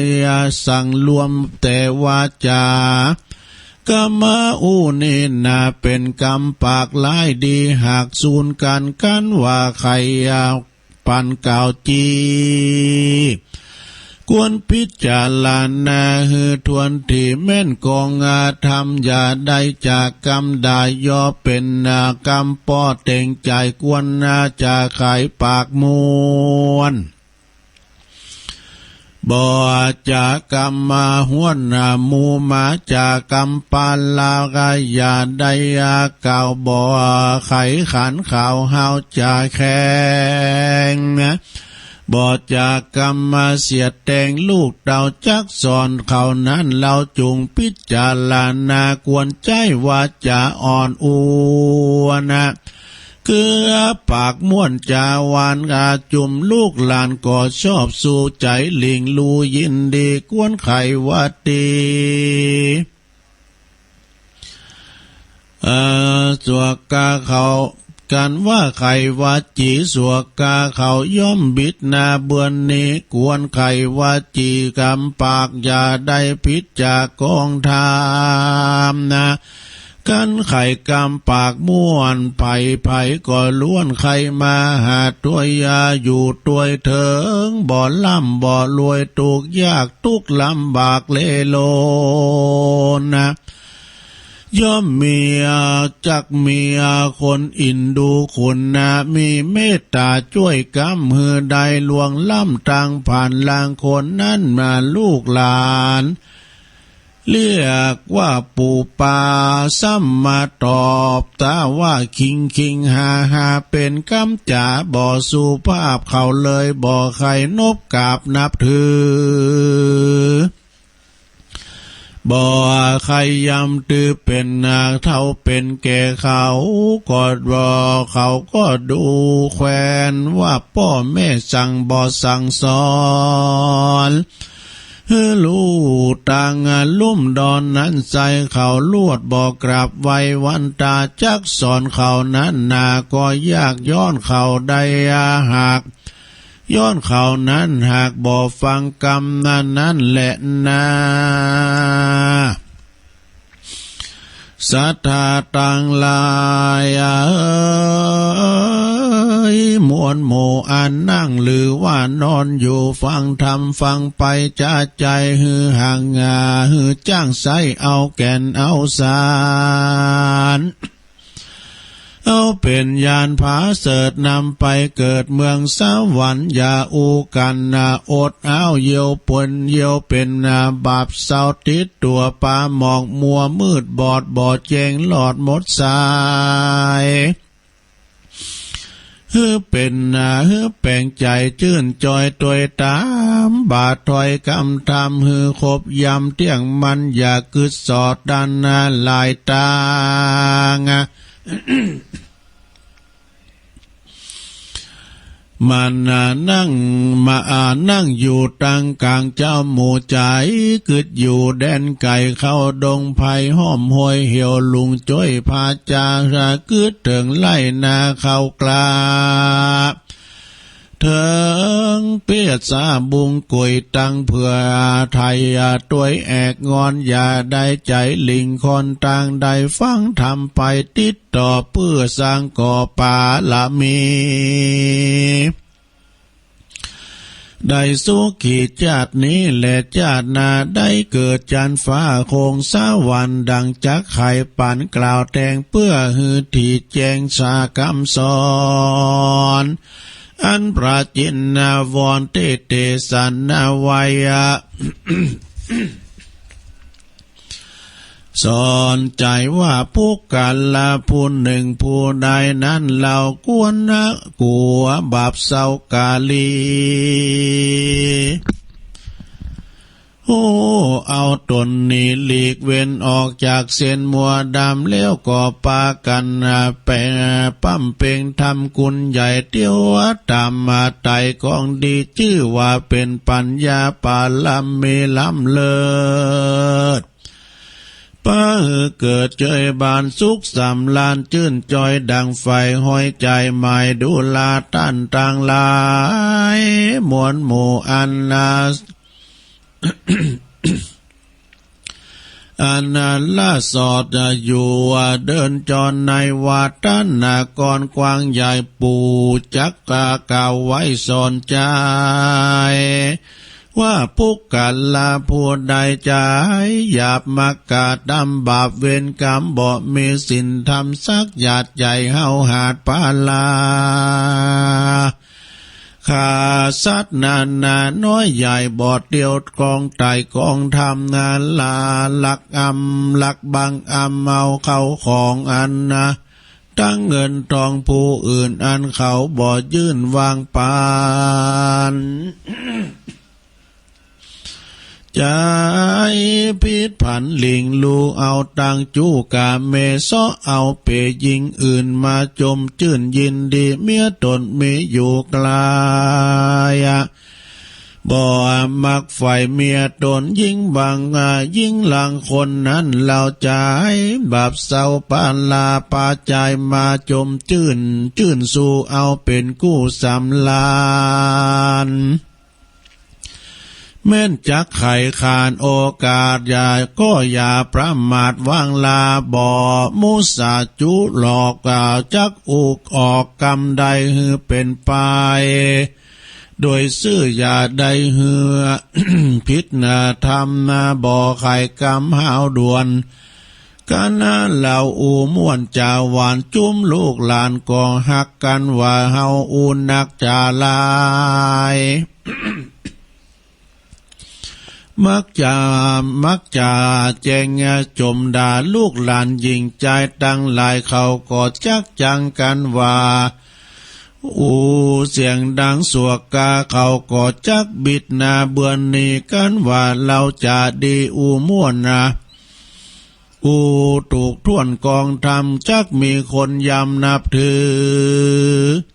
สังรวมแต่วาจา กำมาอู้นี้นา เป๋นกำปากร้ายดี หากสูนกั๋น กั๋นว่าใค่ ปันกล่าวจี้ ควรพิจารณาหื้อถ้วนถี่แม่น กองธรรมอย่าได้จากกำด่า ย่อเป๋นกำป้อเต็งใจ๋ ควรจะขายปากม่วน บ่จากกำมาห้วนหมู่ มาจากกำปาลา อย่าได้กล่าวบ่ไขขันข่าว เฮาจะแข่ง บ่จ๋ากำมาเสียดแตงลูกเต้าจักสอนเขานั้น เฮาจุ่งพิจารณาควรใจ๊วาจ๋าอ่อนอวนะ เกือปากม่วนจ๋าหวาน อาจุ่มลูกหลานก็ชอบ สู่ใจ๋หลิ่งลู่ยินดี ควรใค่ว่าตี๋ เอ่อ สักกาเขา กันว่าใค่ว่าตี๋ สักกาเขาย่อมบิดนาเบือนนี้ ควรใค่ว่าตี๋กำปาก อย่าได้ผิดจากกองธรรมนะ คันใค่กำปากม่วน ใผๆ ก็ล้วนใค่มาหาตวย อยู่ตวยเถิง บ่ร่ำบ่รวย ตุ๊กยากตุ๊กลำบากเล่ร่อนนะ ย่อมมี จักมีคนอินดูคุณนะ มีเมตต๋าจ้วยกำ หื้อได้ล่วงล้ำตางผ่าน ลางคนนั้นมาลูกหลาน เรียกว่าปู่ปา ซ้ำมาตอบต๋าว่า คิงๆ ฮาๆ เป๋นกำจ๋าบ่สุภาพ เขาเลยบ่ใค่นบกราบนับถือ บ่ใค่ยำตื้อเป๋นนาเฒ่าเป๋นแก่ เขาก็บ่ เขาก็ดูแควนว่าป้อแม่สั่งบ่สั่งสอน หื้อลู่ตางลุ่มดอนนั้นไส้ เขาลวดบ่กราบไหว้วันต๋าจักสอน เขานั้นนาก็ยาก ย้อนเขาได้หาก ย้อนเขานั้นหากบ่ฟังกำนั้น นั้นแหละนา ศรัทธาตังหลายเอ๋ย มวลหมู่อันนั่งหรือว่านอนอยู่ ฟังธรรมฟังไปจะใจ๋ หื้อห่างหา หื้อจ้างใส้เอาแก่นเอาสาร เอาเป๋นยานผาเสริฐนำไปเกิดเมืองสวรรค์ อย่าอู้กั๋นนาอดอ้าว เยียวเป๋น เยียวเป๋นนาบาปเศร้าติดตั๋ว ปาหมองมัวมืดบอด บ่แจ้งหลอดหมดสาย หื้อเป๋นนา หื้อแป๋งใจ๋จื้นจอยตวยต๋าม บาถ้อยกำธรรม หื้อครบยำเตี้ยงมั่น อย่ากึ๊ดสอดดันนาหลายตาง มันนานั่ง มาอานั่งอยู่ตังก๋างเจ้าหมู่ใจ๋ กึ๊ดอยู่แดนไก๋เข้าดงไพร่ ห้อมห้วยเหี่ยวลุงจ้วยพาจา กึ๊ดเถิงไฮ่นาเข้ากล้า เถิงเปียดสาบุงกุ๋ยตังเผื่อไถ่ตวยแอกงอน อย่าได้ใจ๋หลิ่งคอนตาง ได้ฟังธรรมไปติดต่อ เปื้อสร้างก่อปารมี ได้สุขีจาตินี้แลจาติหน้า ได้เกิดจั๊นฟ้าโคงสวรรค์ ดังจักไขปั๋นกล่าวแต่ง เปื้อหื้อถี่แจ้งสากำสอน อันพระจินวรเตเตสนาไว้ สอนใจ๋ว่าปุคคละผู้หนึ่งผู้ใดนั้น เฮาควรนะกั๋วบาปเศร้ากาลี ฮู้เอาต๋นนี้หลีกเว้นออกจากเส้นมัวดำ แล้วก็ปากั๋นไปบำเพ็งทำคุณใหญ่ เตียวต๋ามมาไต่กองดี จื้อว่าเป๋นปัญญาปารมีล้ำเลิศ ปาหื้อเกิดเจยบานสุขสำราญ จื้นจอยดั่งใฝ่ห้อยใจ๋ หมายดูราต้านตังหลาย มวลหมู่อันนา อันนาละสอดอยู่เดินจรในวัฏฏะนครกว้างใหญ่ ปู่จักกล่าวไว้สอนใจ๋ ว่าปุคคละผู้ใดใจ๋หยาบ มักกระทำบาปเวรกรรม บ่มีศีลธรรมสักหยาด ใจ๋เฮาหาดปาลา ฆ่าสัตว์นานาน้อยใหญ่ บ่เตียวตรองไต่กองธรรมนาลา ลักอำลักบังอำเอาเข้าของอันนา ตังเงินตองผู้อื่นอันเขาบ่ยื่นวางปัน ใจ๋ผิดผันหลิ่งลู่เอาตังจู้กาเม เซาะเอาเป๋หญิงอื่นมาจมจื้นยินดี เมียตนมีอยู่ไกล บ่มักใฝ่เมียตน หญิงบาง หญิงลางคนนั้น เฮาใจ๋บาปเศร้าปาลาปาจายมาจมจื้น จื้นสู่เอาเป๋นกู้สำราญ แม้นจักใค่ขาดโอกาส อย่า ก็อย่าประมาทวางลา บ่มุสาจุหลอก จักอุกออกกำใดหื้อเป๋นไป โดยซื่ออย่าได้หื้อ ผิดธรรม บ่ใค่กำห้าวด่วน กั๋นเฮาอู้ม่วนจ๋าหวาน จุมลูกหลานก็ฮักกั๋นว่าเฮาอู้นักจ๋าหลาย มักจะ มักจะแจ้งจมด่า ลูกหลานหญิงจายตังหลาย เขาก็จักจังกั๋นว่า อู้เสียงดังสวกกา เขาก็จักบิดหน้าเบือนหนีกั๋นว่า เฮาจะดีอู้ม่วนนา อู้ถูกถ้วนกองธรรม จักมีคนยำนับถือ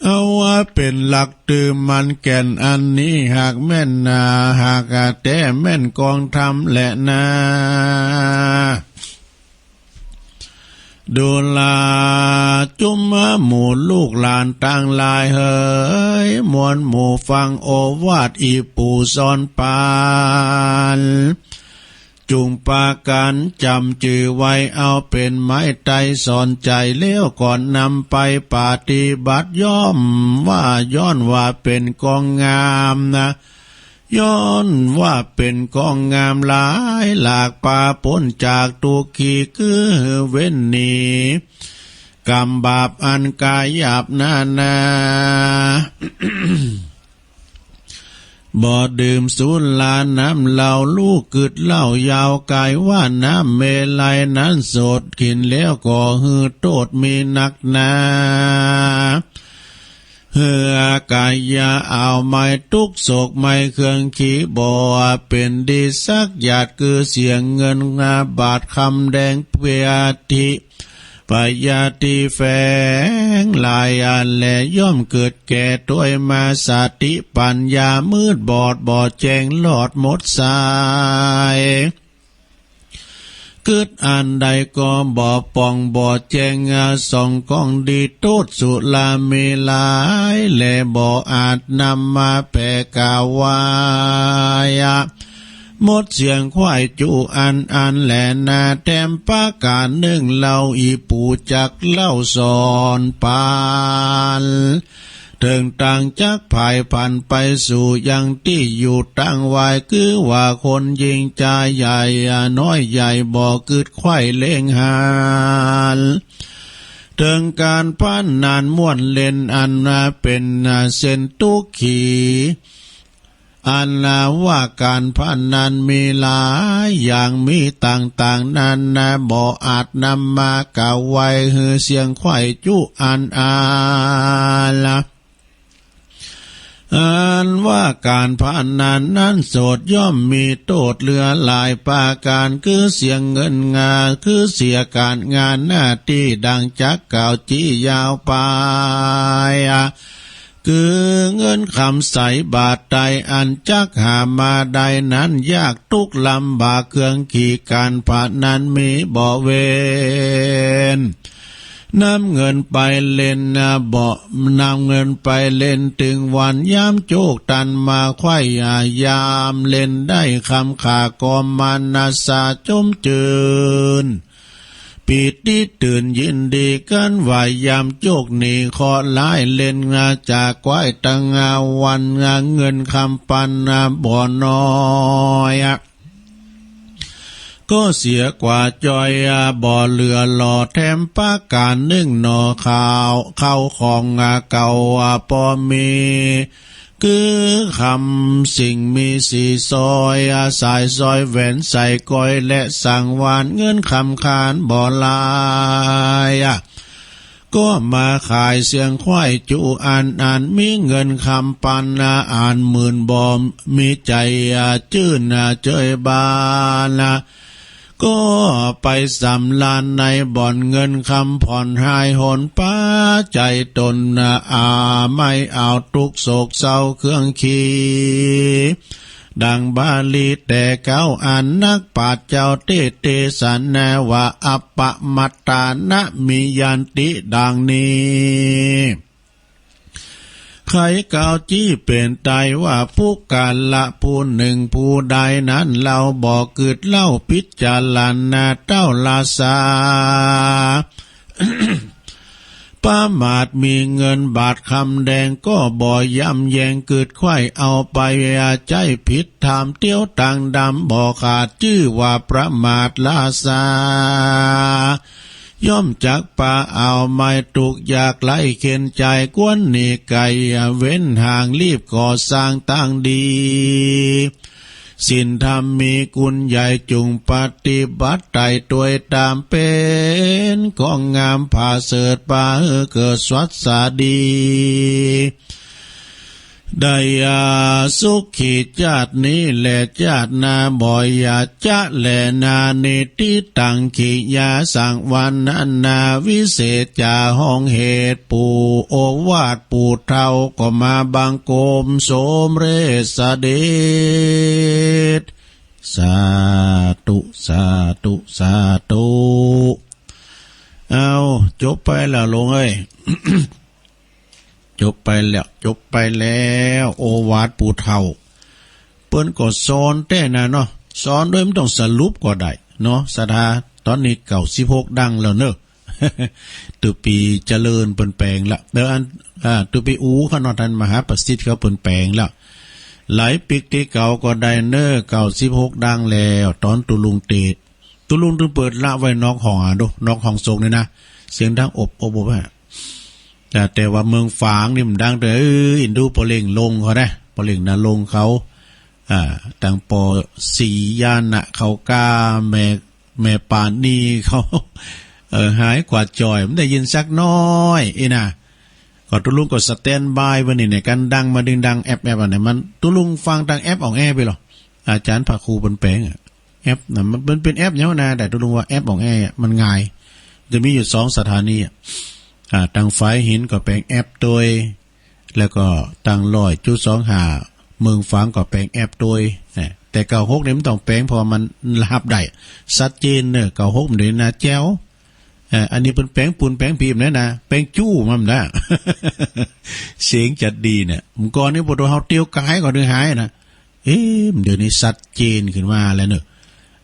เอาว่าเป๋นหลักถือมั่นแก่น อันนี้หากแม่นนา หากแต๊แม่นกองธรรมแลนา ดูราจุมหมู่ลูกหลานตังหลายเหย มวลหมู่ฟังโอวาทอี่ปู่สอนปัน จุ่งปากั๋นจ๋ำจื้อไว้ เอาเป๋นไม้ไต้สอนใจ๋ แล้วก็นำไปปฏิบัติ ย้อมว่า ย้อนว่าเป๋นกองงามนา ย้อนว่าเป๋นกองงามหลายหลาก ปาป๊นจากตุ๊กขี คือเว้นหนีกรรมบาปอันก๋ายหยาบนานา บ่ดื่มสุราน้ำเหล้า ลูกกึ๊ดเหล้ายาวก๋าย ว่าน้ำเมรัยนั้นสด กิ๋นแล้วก็หื้อโต้ษมีนักนา หื้อก๋ายอย่าเอาไม้ตุ๊กโศกไม้เครื่องขี บ่เป๋นดีสักหยาด คือเสียเงินบาทคำแดง เปียทิ ปยาธิแฝงหลายอันแล ย่อมเกิดแก่ตวยมา สติปัญญามืดบอดบ่แจ้งลอดหมดสาย กึ๊ดอันใดก็บ่ป่องบ่แจ้งส่องกล้องดี โต้ษสุราเมรัยแล บ่อาจนำมาแผ่กล่าวไว้ หมดเสียงไขว้จุอันอันแลนา แถมประก๋านนึ่งเฮาอี่ปู่จักเล่าสอนปัน เถิงตางจักผายผันไปสู่ยังตี้อยู่ตั้งวาย คือว่าคนยิงจายใหญ่น้อยใหญ่บ่กึ๊ดไขว้เล็งหัน เถิงก๋านพนันม่วนเล่นอันนาเป๋นเส้นตุ๊กขี อันนาว่าก๋านพนันมีหลายอย่างมีต่างๆ นานา บ่อาจนำมากล่าวไว้หื้อเสียงไขว้จุอันอันละ อันว่าก๋านพนันนั้นโสดย่อมมีโต้ษเหลือหลายประก๋าน คือเสียเงินงา คือเสียก๋านงานหน้าตี้ดังจักกล่าวจี้ยาวไป คือเงินคำใสบาทใดอันจักหามาได้นั้นยากตุ๊กลำบาก เครื่องขีก๋านพนันมีบ่เว้น นำเงินไปเล่นบ่ นำเงินไปเล่นเถิงวันยามโจคตันมาไขว้ ยามเล่นได้คำขาก็มานาสาจมจื้น ปีติตื่นยินดีกั๋นว่ายามโจคหนีเคราะห์ร้าย เล่นจากไขว้ตังวัน เงินคำปันบ่น้อยก็เสียกว่าจ้อยบ่เหลือหล่อ แถมประก๋านนึ่งหน่อข้าว ข้าวของเก่าปอมี คือคำสิ่งมีสี่สร้อย สายสร้อยแหวนสายก้อย และสังวาลเงินคำคานบ่หลาย ก็มาขายเสียงควายจุอัน อันมีเงินคำปัน อันหมื่นบ่ มีใจ๋จื้นเจยบาล ก็ไปสำราญในบ่อนเงินคำผ่อนหายหน ปาใจ๋ต๋น อา ไม่เอาทุกข์โศกเศร้าเครื่องขี ดังบาลีแต่เก๊าอันนักปราชญ์เจ้าเตสน์เตสนาว่า อัปปมัตตานะ มิยันติ ดังนี้ ใครกล่าวจี้เป๋นไตว่า ปุคคละผู้หนึ่งผู้ใดนั้น เฮาบ่กึ๊ดเล่าพิจารณาเต้าราษา ประมาทมีเงินบาทคำแดง ก็บ่ย้ำแยงกึ๊ดใค่เอาไปใจ๊ผิด ถามเตี้ยวตังดำบ่ขาด จื้อว่าประมาทราษา ย่อมจักปาเอา ไม่ทุกข์ยากไร้เข็ญใจ๋ ควรหนีไก๋เว้นห่าง รีบก่อสร้างตั้งดี ศีลธรรมมีคุณใหญ่ จุ่งปฏิบัติไต่ตวยต๋าม เป๋นของงามผาเสริฐ ปาหื้อเกิดสวัสดี ได้อาสุขีจาตินี้แลจาติหน้าบ่อย่าจะแลนา นิฏฐิตัง ขิยา สังวาลนา วิเศษจา ฮ้องเหตุ ปู่โอวาทปู่เฒ่า ก็มาบังคมสมเร็จเสด็จ สาธุ สาธุ สาธุ เอา จบไปแล้วลุงเอ้ย จบไปแล้ว จบไปแล้ว โอวาทปู่เฒ่า เปิ้นก็สอนแต๊นะเนาะ สอนโดยบ่ต้องสรุปก็ได้เนาะ ศรัทธา ต๋อนนี้เก้าสิบหกดังแล้วเนาะ ตุ๊ปี๋เจริญเปิ้นแป๋งละ เออ อัน อ่า ตุ๊ปี๋อู๋เขาเนาะ ต้านมหาประสิทธิ์เขาเปิ้นแป๋งละ หลายปิ๊กตี้เก่าก็ได้เนาะ เก้าสิบหกดังแล้ว ต๋อนตุ๊ลุงเตสน์ ตุ๊ลุงตึงเปิดละไว้นอกห้องอะ ดู นอกห้องสงฆ์นี่นะ เสียงดังอบ อบ อบอะ แต่ แต่ว่าเมืองฝางนี่มันดังแต่ เอ้ย อินดูปอเล่งลงเขานะ ปอเล่งนรงค์เขา อ่า ตังปอศรีญาณะเขาก้า แม่ แม่ปาณีเขา เออ หายกวาดจ่อย บ่ได้ยินสักน้อย อี้นะ ก็ตุ๊ลุงก็สแตนด์บายไว้นี่เนี่ย กันดังมาดึงดังแอบแอบอันไหนมัน ตุ๊ลุงฟังตางแอปอองแอไปหรอ อาจ๋ารย์พระครูเปิ้นแป๋งอะ แอปนะ มัน มันเป๋นแอปหยังวะนะ แต่ตุ๊ลุงว่าแอปอองแออะ มันง่าย จะมีอยู่สองสถานีอะ อ่า ตางฝายหินก็แป๋งแอปตวย แล้วก็ตางร้อยจุดสองห้า เมืองฝางก็แป๋งแอปตวย อ่า แต่เก้าหกนี่มันต้องแป๋ง เพราะว่ามันฮับได้ ชัดเจนเนาะ เก้าหกมันเด่นนะแจ๋ว อ่า อันนี้เปิ้นแป๋งปูนแป๋งผีมนั่นนะ แป๋งจู้มันนะ เสียงจัดดีเนี่ย เมื่อก่อนนี่ปวดหัว เฮาเตียวกายก็ดึงหายนะ เอ๊ะ เดี๋ยวนี้ชัดเจนขึ้นมาแล้วเนาะ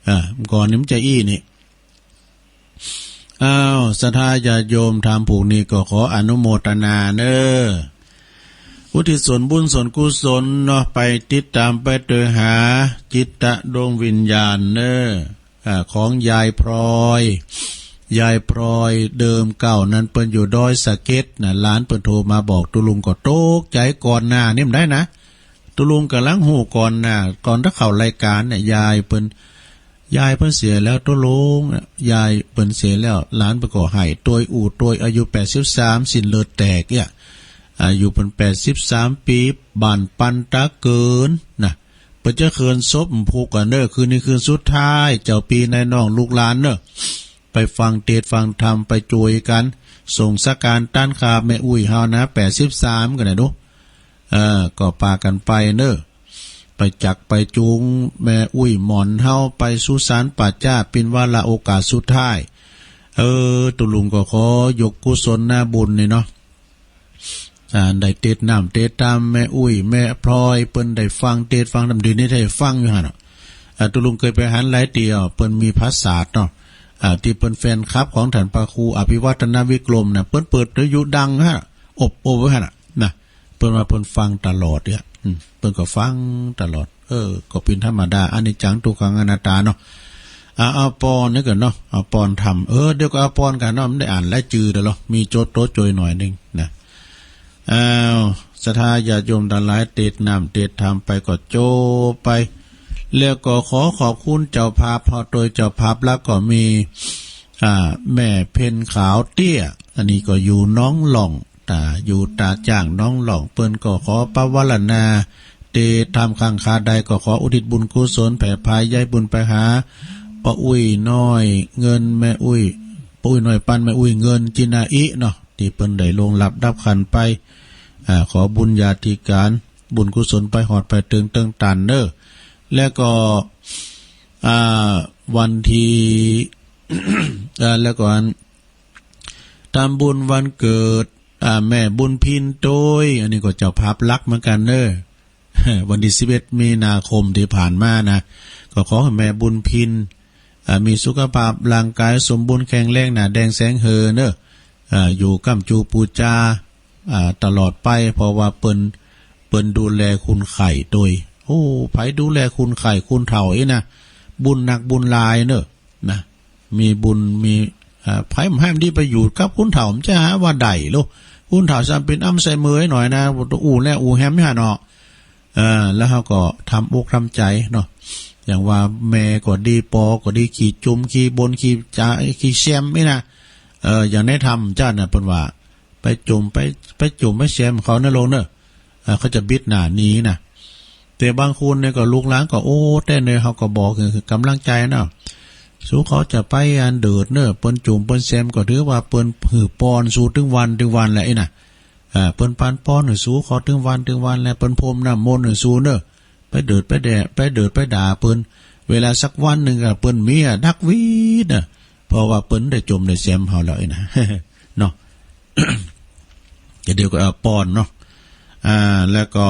อ่า เมื่อก่อนนี่มันจะอี้นี่ อ้าว ศรัทธาญาติโยมธรรมผูกนี้ก็ขออนุโมทนาเนาะ อุทิศส่วนบุญส่วนกุศลเนาะ ไปติดต๋ามไปตวยหาจิตตะดวงวิญญาณเนาะ อ่า ของยายพลอย ยายพลอยเดิมเก่านั้นเปิ้นอยู่ดอยสะเก็ดนะ หลานเปิ้นโทรมาบอกตุ๊ลุงก็ตกใจ๋ก่อนหน้านี่มันได้นะ ตุ๊ลุงก่ำลังฮู้ก่อนหน้า ก่อนจะเข้ารายก๋านเนี่ย ยายเปิ้น ยายเปิ้นเสียแล้วตุ๊ลุง ยายเปิ้นเสียแล้ว หลานเปิ้นก็ไห้ตวยอู้ตวย อายุแปดสิบสาม สิ้นเลือดแตกเนี่ย อายุเปิ้นแปดสิบสามปี๋ บ้านปันตะเกินนะ เปิ้นจะเคลื่อนศพผูกกั๋นเนาะ คืนนี้คืนสุดท้าย เจ้าปี้นายน้องลูกหลานเนาะ ไปฟังเตสน์ฟังธรรม ไปจวยกั๋น ส่งสังฆารต้านข้าแม่อุ๊ยเฮานะ แปดสิบสาม กั๋นนะดู เออ ก็ปากั๋นไปเนาะ ไปจักไปจูงแม่อุ๊ยหมอนเฮาไปสุสานป่าจ๊า เป๋นวาระโอกาสสุดท้าย เออ ตุ๊ลุงก็ขอยกกุศลนาบุญนี่เนาะ อ่า ได้เตสน์น้ำเตสน์ธรรมแม่อุ๊ยแม่พลอย เปิ้นได้ฟังเตสน์ฟังธรรม เดี๋ยวนี้ได้ฟังอยู่หั้นเนาะ อ่า ตุ๊ลุงเกยไปหันหลายเตี้ย เปิ้นมีผาสาทเนาะ อ่า ตี้เปิ้นแฟนคลับของต้านพระครูอภิวัฒนวิกรมนะ เปิ้นเปิดวิทยุดังฮะ อบ อบไว้หั้นน่ะ นะ เปิ้นว่าเปิ้นฟังตลอดเนี่ย อืม เปิ้นก็ฟังตลอด เออ ก็เป๋นธรรมดา อนิจจัง ทุกขัง อนัตตาเนาะ อ่า เอาปอนนี่ก่อนเนาะ เอาปอนธรรม เออ เดี๋ยวก็เอาปอนกั๋นเนาะ มันได้อ่านหลายจือเดี๋ยวเหรอ มีโจทย์โตโจยหน่อยนึ่งนะ อ้าว ศรัทธาญาติโยมตังหลาย เตศน์น้ำเตศน์ธรรมไปก็จบไป แล้วก็ขอขอบคุณเจ้าภาพ เพราะโตยเจ้าภาพหลักก็มี อ่า แม่เพ็ญขาวเตี้ย อันนี้ก็อยู่หนองหล่อง ตา อยู่ตาจ้างหนองหล่อง เปิ้นก็ขอปวารณา เตศน์ธรรมข้างคาใดก็ขออุทิศบุญกุศลแผ่พายใยบุญไปหาป้าอุ้ยน้อยเงิน แม่อุ้ย ป้าอุ้ยน้อยปัน แม่อุ้ยเงิน จินาอิเนาะ ตี้เปิ้นได้ล่วงลับดับขันธ์ไป อ่า ขอบุญญาธิการ บุญกุศลไปฮอดไปเถิงเติงตันเน่อ แล้วก็ อ่า วันตี้ อ่า แล้วก็อัน ทำบุญวันเกิด อ่า แม่บุญพินโตย อันนี้ก็เจ้าภาพหลักเหมือนกั๋นเน่อ วันตี้สิบเอ็ดมีนาคมตี้ผ่านมานะ ก็ขอหื้อแม่บุญพิน อ่า มีสุขภาพร่างกายสมบูรณ์แข็งแรง หน้าแดงแสงเฮอเน่อ อ่า อยู่ก้ำจูปู๋จา อ่า ตลอดไป เพราะว่าเปิ้น เปิ้นดูแลคนไข้โตย โอ้ ใผดูแลคนไข้คนเฒ่าอี้นะ บุญหนักบุญหลายเน่อ นะ มีบุญ มี อ่า ใผบ่ให้มันดีไปอยู่กับคนเฒ่า มันจะหาว่าได้โล คนเฒ่าซ้ำเป๋นอัลไซเมอร์หน้อยนะ อู้แลอู้แฮมหั้นเนาะ เออ แล้วเฮาก็ทำอกทำใจ๋เนาะ อย่างว่าแม่ก็ดี ปอก็ดี ขี้จุม ขี้บ่น ขี้จ๋า ขี้แซมอี้นะ เออ อย่างในธรรมจั้นน่ะ เปิ้นว่า ไปจุม ไป ไปจุม ไปแซมเขาเน่อลูกเน่อ เออ เขาจะบิดหน้าหนีนะ แต่บางคนเนี่ยก็ลูกหลานก็ โอ้ แต๊เน่อ เฮาก็บอก คือกำลังใจ๋เนาะ สูเขาจะไปอันเดิดเน่อ เปิ้นจุมเปิ้นแซมก็ถือว่าเปิ้นหื้อปอนสูตึงวันตึงวันแหละอี้นะ อ่า เปิ้นปานปอนหื้อสูเขาตึงวันตึงวันแล เปิ้นพรมน้ำมนต์หื้อสูเน่อ ไปเดิดไปแด่ ไปเดิดไปด่าเปิ้น เวลาสักวันนึ่งอะ เปิ้นมีอะดักวีดน่ะ เพราะว่าเปิ้นได้จุมได้แซมเฮาแล้วอี้นะ เนาะ ก็เดี๋ยวก็ เอ่อ ปอนเนาะ อ่า แล้วก็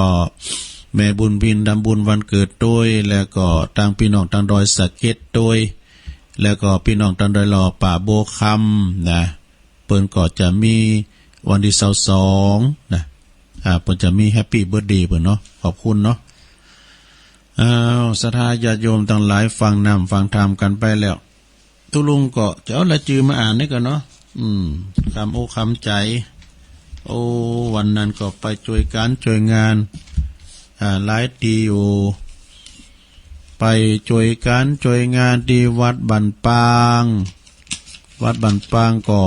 แม่บุญพินทำบุญวันเกิดโตย แล้วก็ตังปี้น้องตังดอยสะเก็ดโตย แล้วก็ปี้น้องตังดอยหล่อป่าบัวคำนะ เปิ้นก็จะมีวันตี้ซาวสองนะ อ่า เปิ้นจะมีแฮปปี้เบิร์ธเดย์เปิ้นเนาะ ขอบคุณเนาะ อ้าว ศรัทธาญาติโยมตังหลาย ฟังน้ำฟังธรรมกั๋นไปแล้ว ตุ๊ลุงก็จะเอารายจื้อมาอ่านนี่ก่อนเนาะ อืม คำอกคำใจ๋ โอ้ วันนั้นก็ไปจ้วยก๋านจ้วยงาน อ่า หลายตี้อยู่ ไปจ้วยก๋านจ้วยงานตี้วัดบ้านปาง วัดบ้านปางก็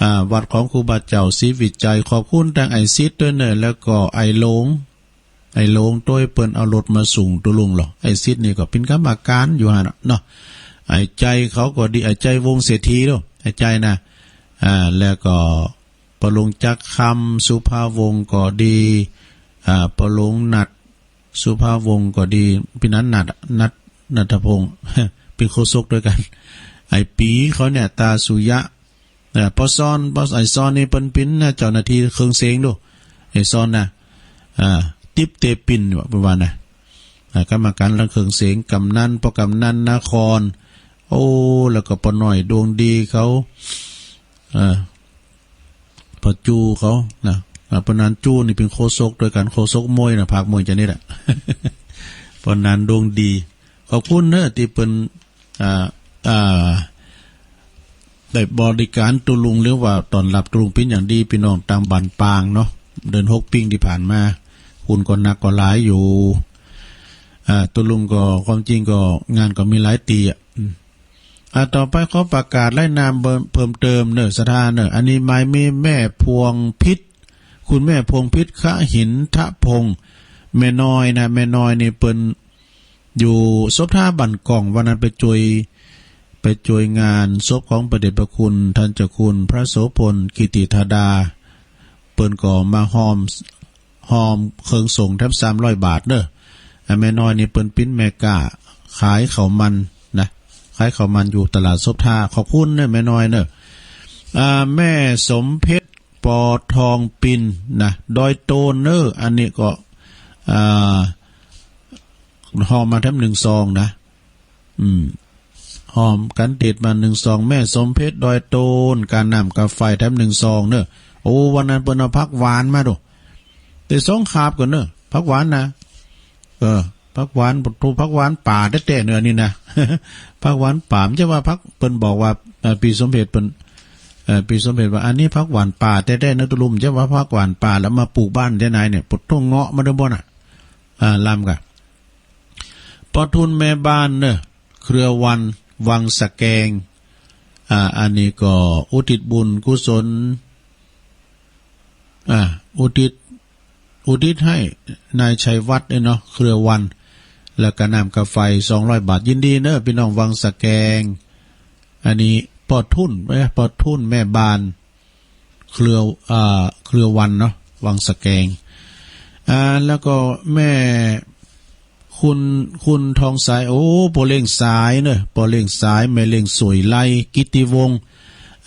อ่า วัดของครูบาเจ้าศรีวิชัย ขอบคุณตังไอ้สิทธิ์โตยเน่อ แล้วก็ไอ้หลง ไอ้หลงโตยเปิ้นเอารถมาส่งตุ๊ลุงหลอ ไอ้สิทธิ์นี่ก็เป๋นกรรมก๋านอยู่หั้นเนาะ ไอ้ใจ๋เขาก็ดี ไอ้ใจ๋วงศ์เศรษฐีเนาะ ไอ้ใจ๋นะ อ่า แล้วก็ป้อหลวงจักรคำ สุภาวงศ์ก็ดี อ่า ป้อหลวงนัท สุภาวงศ์ก็ดี ปี้นัท นัท นัท ณัฐพงษ์ เป๋นโฆษกตวยกั๋น ไอ้ปี๋เขาเนี่ย ตาสุยะ เอ่อ ป้อซ้อน ป้อ ไอ้ซ้อนนี่เปิ้นเป๋นเจ้าหน้าตี้เครื่องเสียงดู ไอ้ซ้อนนะ อ่า ติ๊บเตปิ่นว่า เปิ้นว่านะ อ่า กรรมก๋านเรื่องเครื่องเสียง กำนัน ป้อกำนันนคร โอ้ แล้วก็ป้อน้อยดวงดีเขา เอ่อ ป้อจูเขานะ อ่า ป้อนันจูนี่เป๋นโฆษกตวยกั๋น โฆษกมวยนะ ภาคมวยจะนี่แหละ ป้อนันดวงดี ขอบคุณเน่อตี้เปิ้น อ่า อ่า ได้บริก๋านตุ๊ลุง หรือว่าต้อนฮับตุ๊ลุงเป๋นอย่างดี ปี้น้องตางบ้านปางเนาะ เดือนหกปิงตี้ผ่านมา คนก็นักก็หลายอยู่ อ่า ตุ๊ลุงก็ ความจริงก็งานก็มีหลายตี้อะ อืม อ่า ต่อไปขอประกาศรายนามเบิ่ม เพิ่มเติมเน่อ ศรัทธาเน่อ อันนี้หมายมีแม่พวงพิษ คุณแม่พวงพิษ ขหินทพงษ์ แม่น้อยนะ แม่น้อยนี่เปิ้น อยู่ศพท่าบ้านก่อง วันนั้นไปจ้วย ไปจ้วยงานศพของพระเดชพระคุณท่านเจ้าคุณพระโสภณ กิติธาดา เปิ้นก็มาฮอม ฮอมเครื่องสงฆ์แถมสามร้อยบาทเน่อ อ่า แม่น้อยนี่เปิ้นเป๋นแม่ก๊าขายข้าวมันนะ ขายข้าวมันอยู่ตลาดศพท่า ขอบคุณเน่อแม่น้อยเน่อ อ่า แม่สมเพชร ปอทองปินนะ ดอยโตนเน่อ อันนี้ก็ อ่า ฮอมมาแถมนึ่งซองนะ อืม ฮอมก๋านเตศน์มานึ่งซอง แม่สมเพชรดอยโตน ก๋าน้ำก๋าไฟแถมนึ่งซองเน่อ โอ้ วันนั้นเปิ้นเอาผักหวานมาดู แต่สองขาบก่อนเน่อ ผักหวานนะ เออ ผักหวาน โธ่ ผักหวานป่าแต๊ๆ เน่อ อันนี้นะ ผักหวานป่า บ่ใจ้ว่าผัก เปิ้นบอกว่า เอ่อ ปี้สมเพชรเปิ้น เอ อ ปี้สมเด็จว่า อันนี้ผักหว่านป่าแต๊ๆ นะ ตุ๊ลุง บ่ใจ้ว่าผักหว่านป่าแล้วมาปลูกบ้านตี้ไหนเนี่ย ปะโถ เงาะมาเต๊อะบ่น่ะ อ่า ลำก่ะ ป้อทุ่นแม่บ้านเนอะ เครือวัน วังสะแกง อ่า อันนี้ก็อุทิศบุญกุศล อ่า อุทิศ อุทิศหื้อนายชัยวัฒน์เนี่ยเนาะ เครือวัน แล้วก็น้ำกาไฟสองร้อยบาท ยินดีเนอะ ปี้น้องวังสะแกง อันนี้ป้อทุ่น เอ๊ะ ป้อทุ่นแม่บ้าน เครือ อ่า เครือวันเนาะ วังสะแกง อ่า แล้วก็แม่ คุณ คุณทองสาย โอ้ ป้อเลี้ยงสายเนอะ ป้อเลี้ยงสาย แม่เลี้ยงสวยไล กิตติวงศ์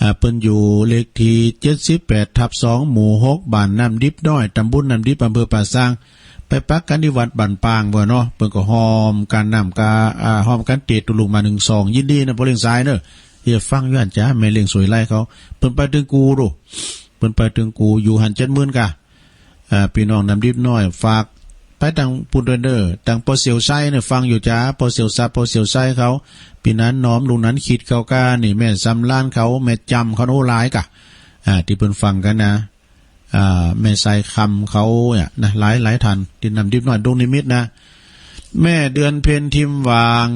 อ่า เปิ้นอยู่เลขตี้เจ็ดสิบแปดทับสอง หมู่หก บ้านน้ำดิบน้อย ตำบลน้ำดิบ อำเภอป่าซาง ไปปักกั๋นตี้วัดบ้านปางเปิ้นเนาะ เปิ้นก็ฮอมกั๋นน้ำกา อ่า ฮอมกั๋นเตรียมตุ๊ลุงมาหนึ่งซอง ยินดีเนอะ ป้อเลี้ยงสายเนอะ เดี๋ยวฟังอยู่หั้นจ้า แม่เลี้ยงสวยไลเขา เปิ้นไปเถิงกู่ดู เปิ้นไปเถิงกู่ อยู่หั้นเจ็ดหมื่นก่ะ อ่า ปี้น้องน้ำดิบน้อย ฝากไปตางปุ้นตวยเน่อ ตางป้อเสี่ยวไซเน่อ ฟังอยู่จ้า ป้อเสี่ยวซับ ป้อเสี่ยวไซเขา ปี้หนานหนอม ลุงหนานขีดเขาก้า นี่แม่สำราญเขา แม่จำเขา โอ้ หลายก่ะ อ่า ตี้เปิ้นฟังกั๋นนะ อ่า แม่สายคำเขาเนี่ยนะ หลายหลายท่าน ตี้น้ำดิบน้อย ดงนิมิตนะ แม่เดือนเพ็ญ ทิมหว่าง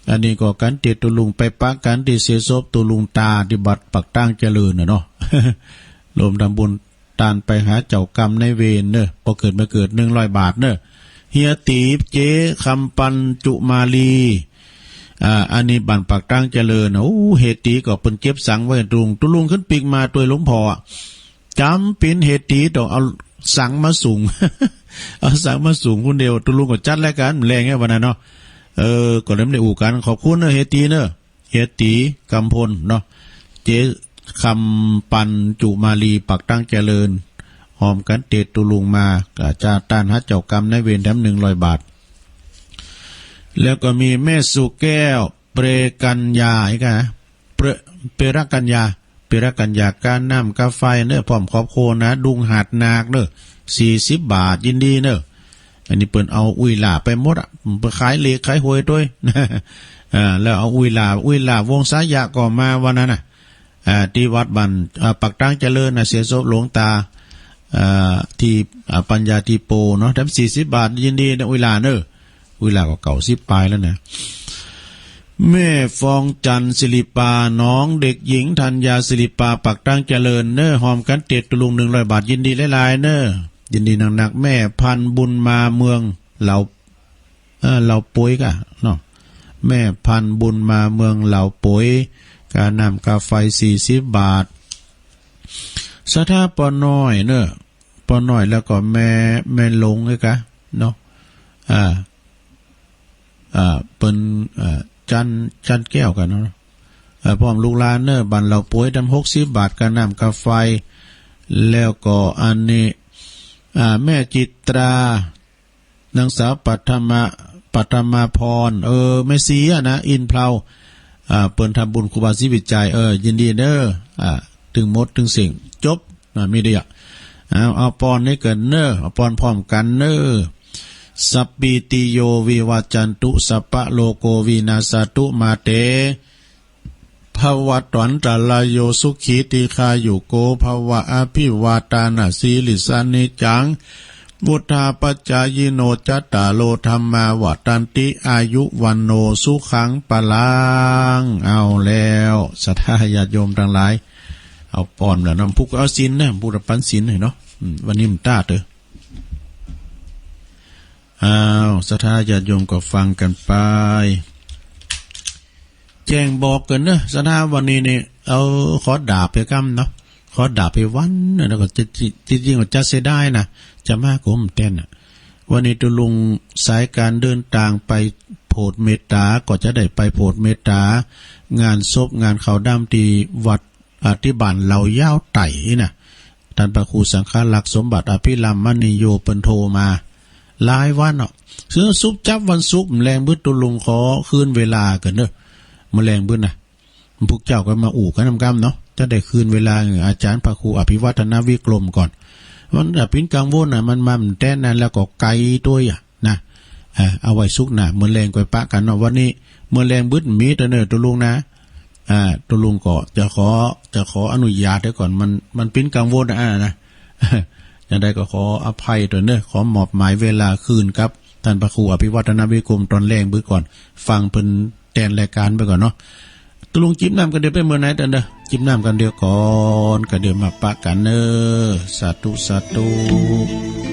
อันนี้ก็กั๋นเตรียมตุ๊ลุงไปปักกั๋นตี้เสียศพตุ๊ลุงตาตี้วัดปากตางเจริญน่ะเนาะ รวมทำบุญตานไปหาเจ้ากรรมนายเวรเน่อ ป้อเกิดมาเกิดหนึ่งร้อยบาทเน่อ เฮียตี๋ เจ๊คำปันจุมาลี อ่า อันนี้บ้านปากตางเจริญน่ะ โอ้ เฮียตี๋ก็เปิ้นเก็บสังไว้ตุ๊ลุง ตุ๊ลุงขึ้นปิ๊กมาตวยหลวงพ่อ จ๋ำเป๋นเฮียตี๋ต้องเอาสังมาสูง เอาสังมาสูงคนเดียว ตุ๊ลุงก็จัดรายก๋านแลงไงวันนั้นเนาะ เออ ก็เลยบ่ได้อู้กั๋น ขอบคุณเน่อ เฮียตี๋เน่อ เฮียตี๋ กำพลเนาะ เจ๊คำปันจุมาลี ปากตางเจริญ ฮอมกั๋นเตรียมตุ๊ลุงมา ก็จะตานหาเจ้ากรรมนายเวรแถมหนึ่งร้อยบาท แล้วก็มีแม่สุแก้ว เปรกัญญา อีกอะ เปร เปรกัญญา เปรกัญญา ก๋าน้ำก๋าไฟเน่อ พร้อมครอบครัวนะ ดุงหาดนาคเน่อ สี่สิบบาท ยินดีเน่อ อันนี้เปิ้นเอาอุ้ยหล่าไปหมดอะ เปิ้นขายเลขขายหวยตวย อ่า แล้วเอาอุ้ยหล่า อุ้ยหล่าวงศยะก็มาวันนั้นน่ะ อ่า ตี้วัดบ้าน อ่า ปากตางเจริญน่ะ เสียศพหลวงตา อ่า ตี้ อ่า ปัญญาทิโปเนาะ แถมสี่สิบบาท ยินดีเน่อ อุ้ยหล่าเน่อ อุ้ยหล่าก็เก้าสิบปลายแล้วนะ แม่ฟองจันทร์ศิริปา น้องเด็กหญิงธัญญาศิริปา ปากตางเจริญเน่อ ฮอมกั๋นเตรียมตุ๊ลุงหนึ่งร้อยบาท ยินดีหลายๆ เน่อ ยินดีนักๆ แม่พันธุ์บุญมา เมืองเหล่า เอ่อ เหล่าปวยก่ะเนาะ แม่พันธุ์บุญมา เมืองเหล่าปวย ก๋าน้ำก๋าไฟสี่สิบบาท ศรัทธาป้อน้อยเน่อ ป้อน้อย แล้วก็แม่ แม่หลงด้วยก่ะเนาะ อ่า อ่า เปิ้น อ่า จัน จันแก้วก่ะเนาะ อ่า พร้อมลูกหลานเน่อ บ้านเหล่าปวย แถมหกสิบบาท ก๋าน้ำก๋าไฟ แล้วก็อันนี้ อ่า แม่จิตรา นางสาวปัทมา ปัทมาพร เออ แม่ศรีอะนะ อินเพลา อ่า เปิ้นทำบุญครูบาศรีวิชัย เออ ยินดีเน่อ อ่า ตึงหมดตึงเส้ง จบ อ่า มีเดียว เอา เอาปอนนี้กั๋นเน่อ เอาปอนพร้อมกั๋นเน่อ สัพพีติโยวิวัจจันตุ สัพพะโรโควินาสสะตุ มาเต ภวัตวันตะราโย สุขีทีฆายุโกภวะ อภิวาทานะสีลิสสะ นิจจัง วุฑฒาปะจายิโน จัตตาโร ธัมมา วัฑฒันติ อายุ วัณโณ สุขัง พลัง เอาแล้ว ศรัทธาญาติโยมตังหลาย เอาปอนแล้วเนาะ ผู้เอาศีลนะ ผู้ปันศีลหน่อยเนาะ อืม วันนี้มันต้าเต๋อ อ้าว ศรัทธาญาติโยมก็ฟังกั๋นไป แจ้งบอกกั๋นเนอะ ศรัทธา วันนี้นี่ เอา ขอดาบไปกำเนาะ ขอดาบไปวันเนอะ แล้วก็จะ ที่ ที่จริงก็จะเสียดายนะ จะมาก็บ่แต๊นน่ะ วันนี้ตุ๊ลุงสายก๋านเดินตางไปโผดเมตต๋า ก็จะได้ไปโผดเมตต๋า งานศพงานขาวดำตี้วัด อ่า ตี้บ้านเหล่ายาวไต่นี่นะ ต้านพระครูสังฆรักษ์สมบัติอภิรัมมณีโย เปิ้นโทรมา หลายวันเนาะ ซึ่งสุกจับวันศุกร์แลงบึด ตุ๊ลุงขอคืนเวลากั๋นเนอะ มื้อแลงบึดนะ พวกเจ้าก็มาอู้กั๋นนำกำเนาะ จะได้คืนเวลา อาจารย์พระครูอภิวัฒนวิกรมก่อน มันจะเป๋นกังวลน่ะ มันมาบ่แต๊นนั้นแล้วก็ไก๋ตวยอะนะ อ่า เอาไว้ศุกร์หน้า มื้อแลงก่อยปะกั๋นเนาะ วันนี้มื้อแลงบึดมีเต้าเน่อ ตุ๊ลุงนะ อ่า ตุ๊ลุงก็จะขอ จะขออนุญาตไว้ก่อน มัน มันเป๋นกังวลนะ อ่า นะ จะใดก็ขออภัยตวยเน่อ ขอมอบหมายเวลาคืนกับต้านพระครูอภิวัฒนวิกรมตอนแลงไปก่อน ฟังเปิ้นแตนรายก๋านไปก่อนเนาะ ตุ๊ลุงจิบน้ำก๋ำเดียวไปเมื่อไหนเต๊อะเน่อ จิบน้ำก๋ำเดียวก่อน ก๋ำเดียวมาปะกั๋นเน่อ สาธุ สาธุ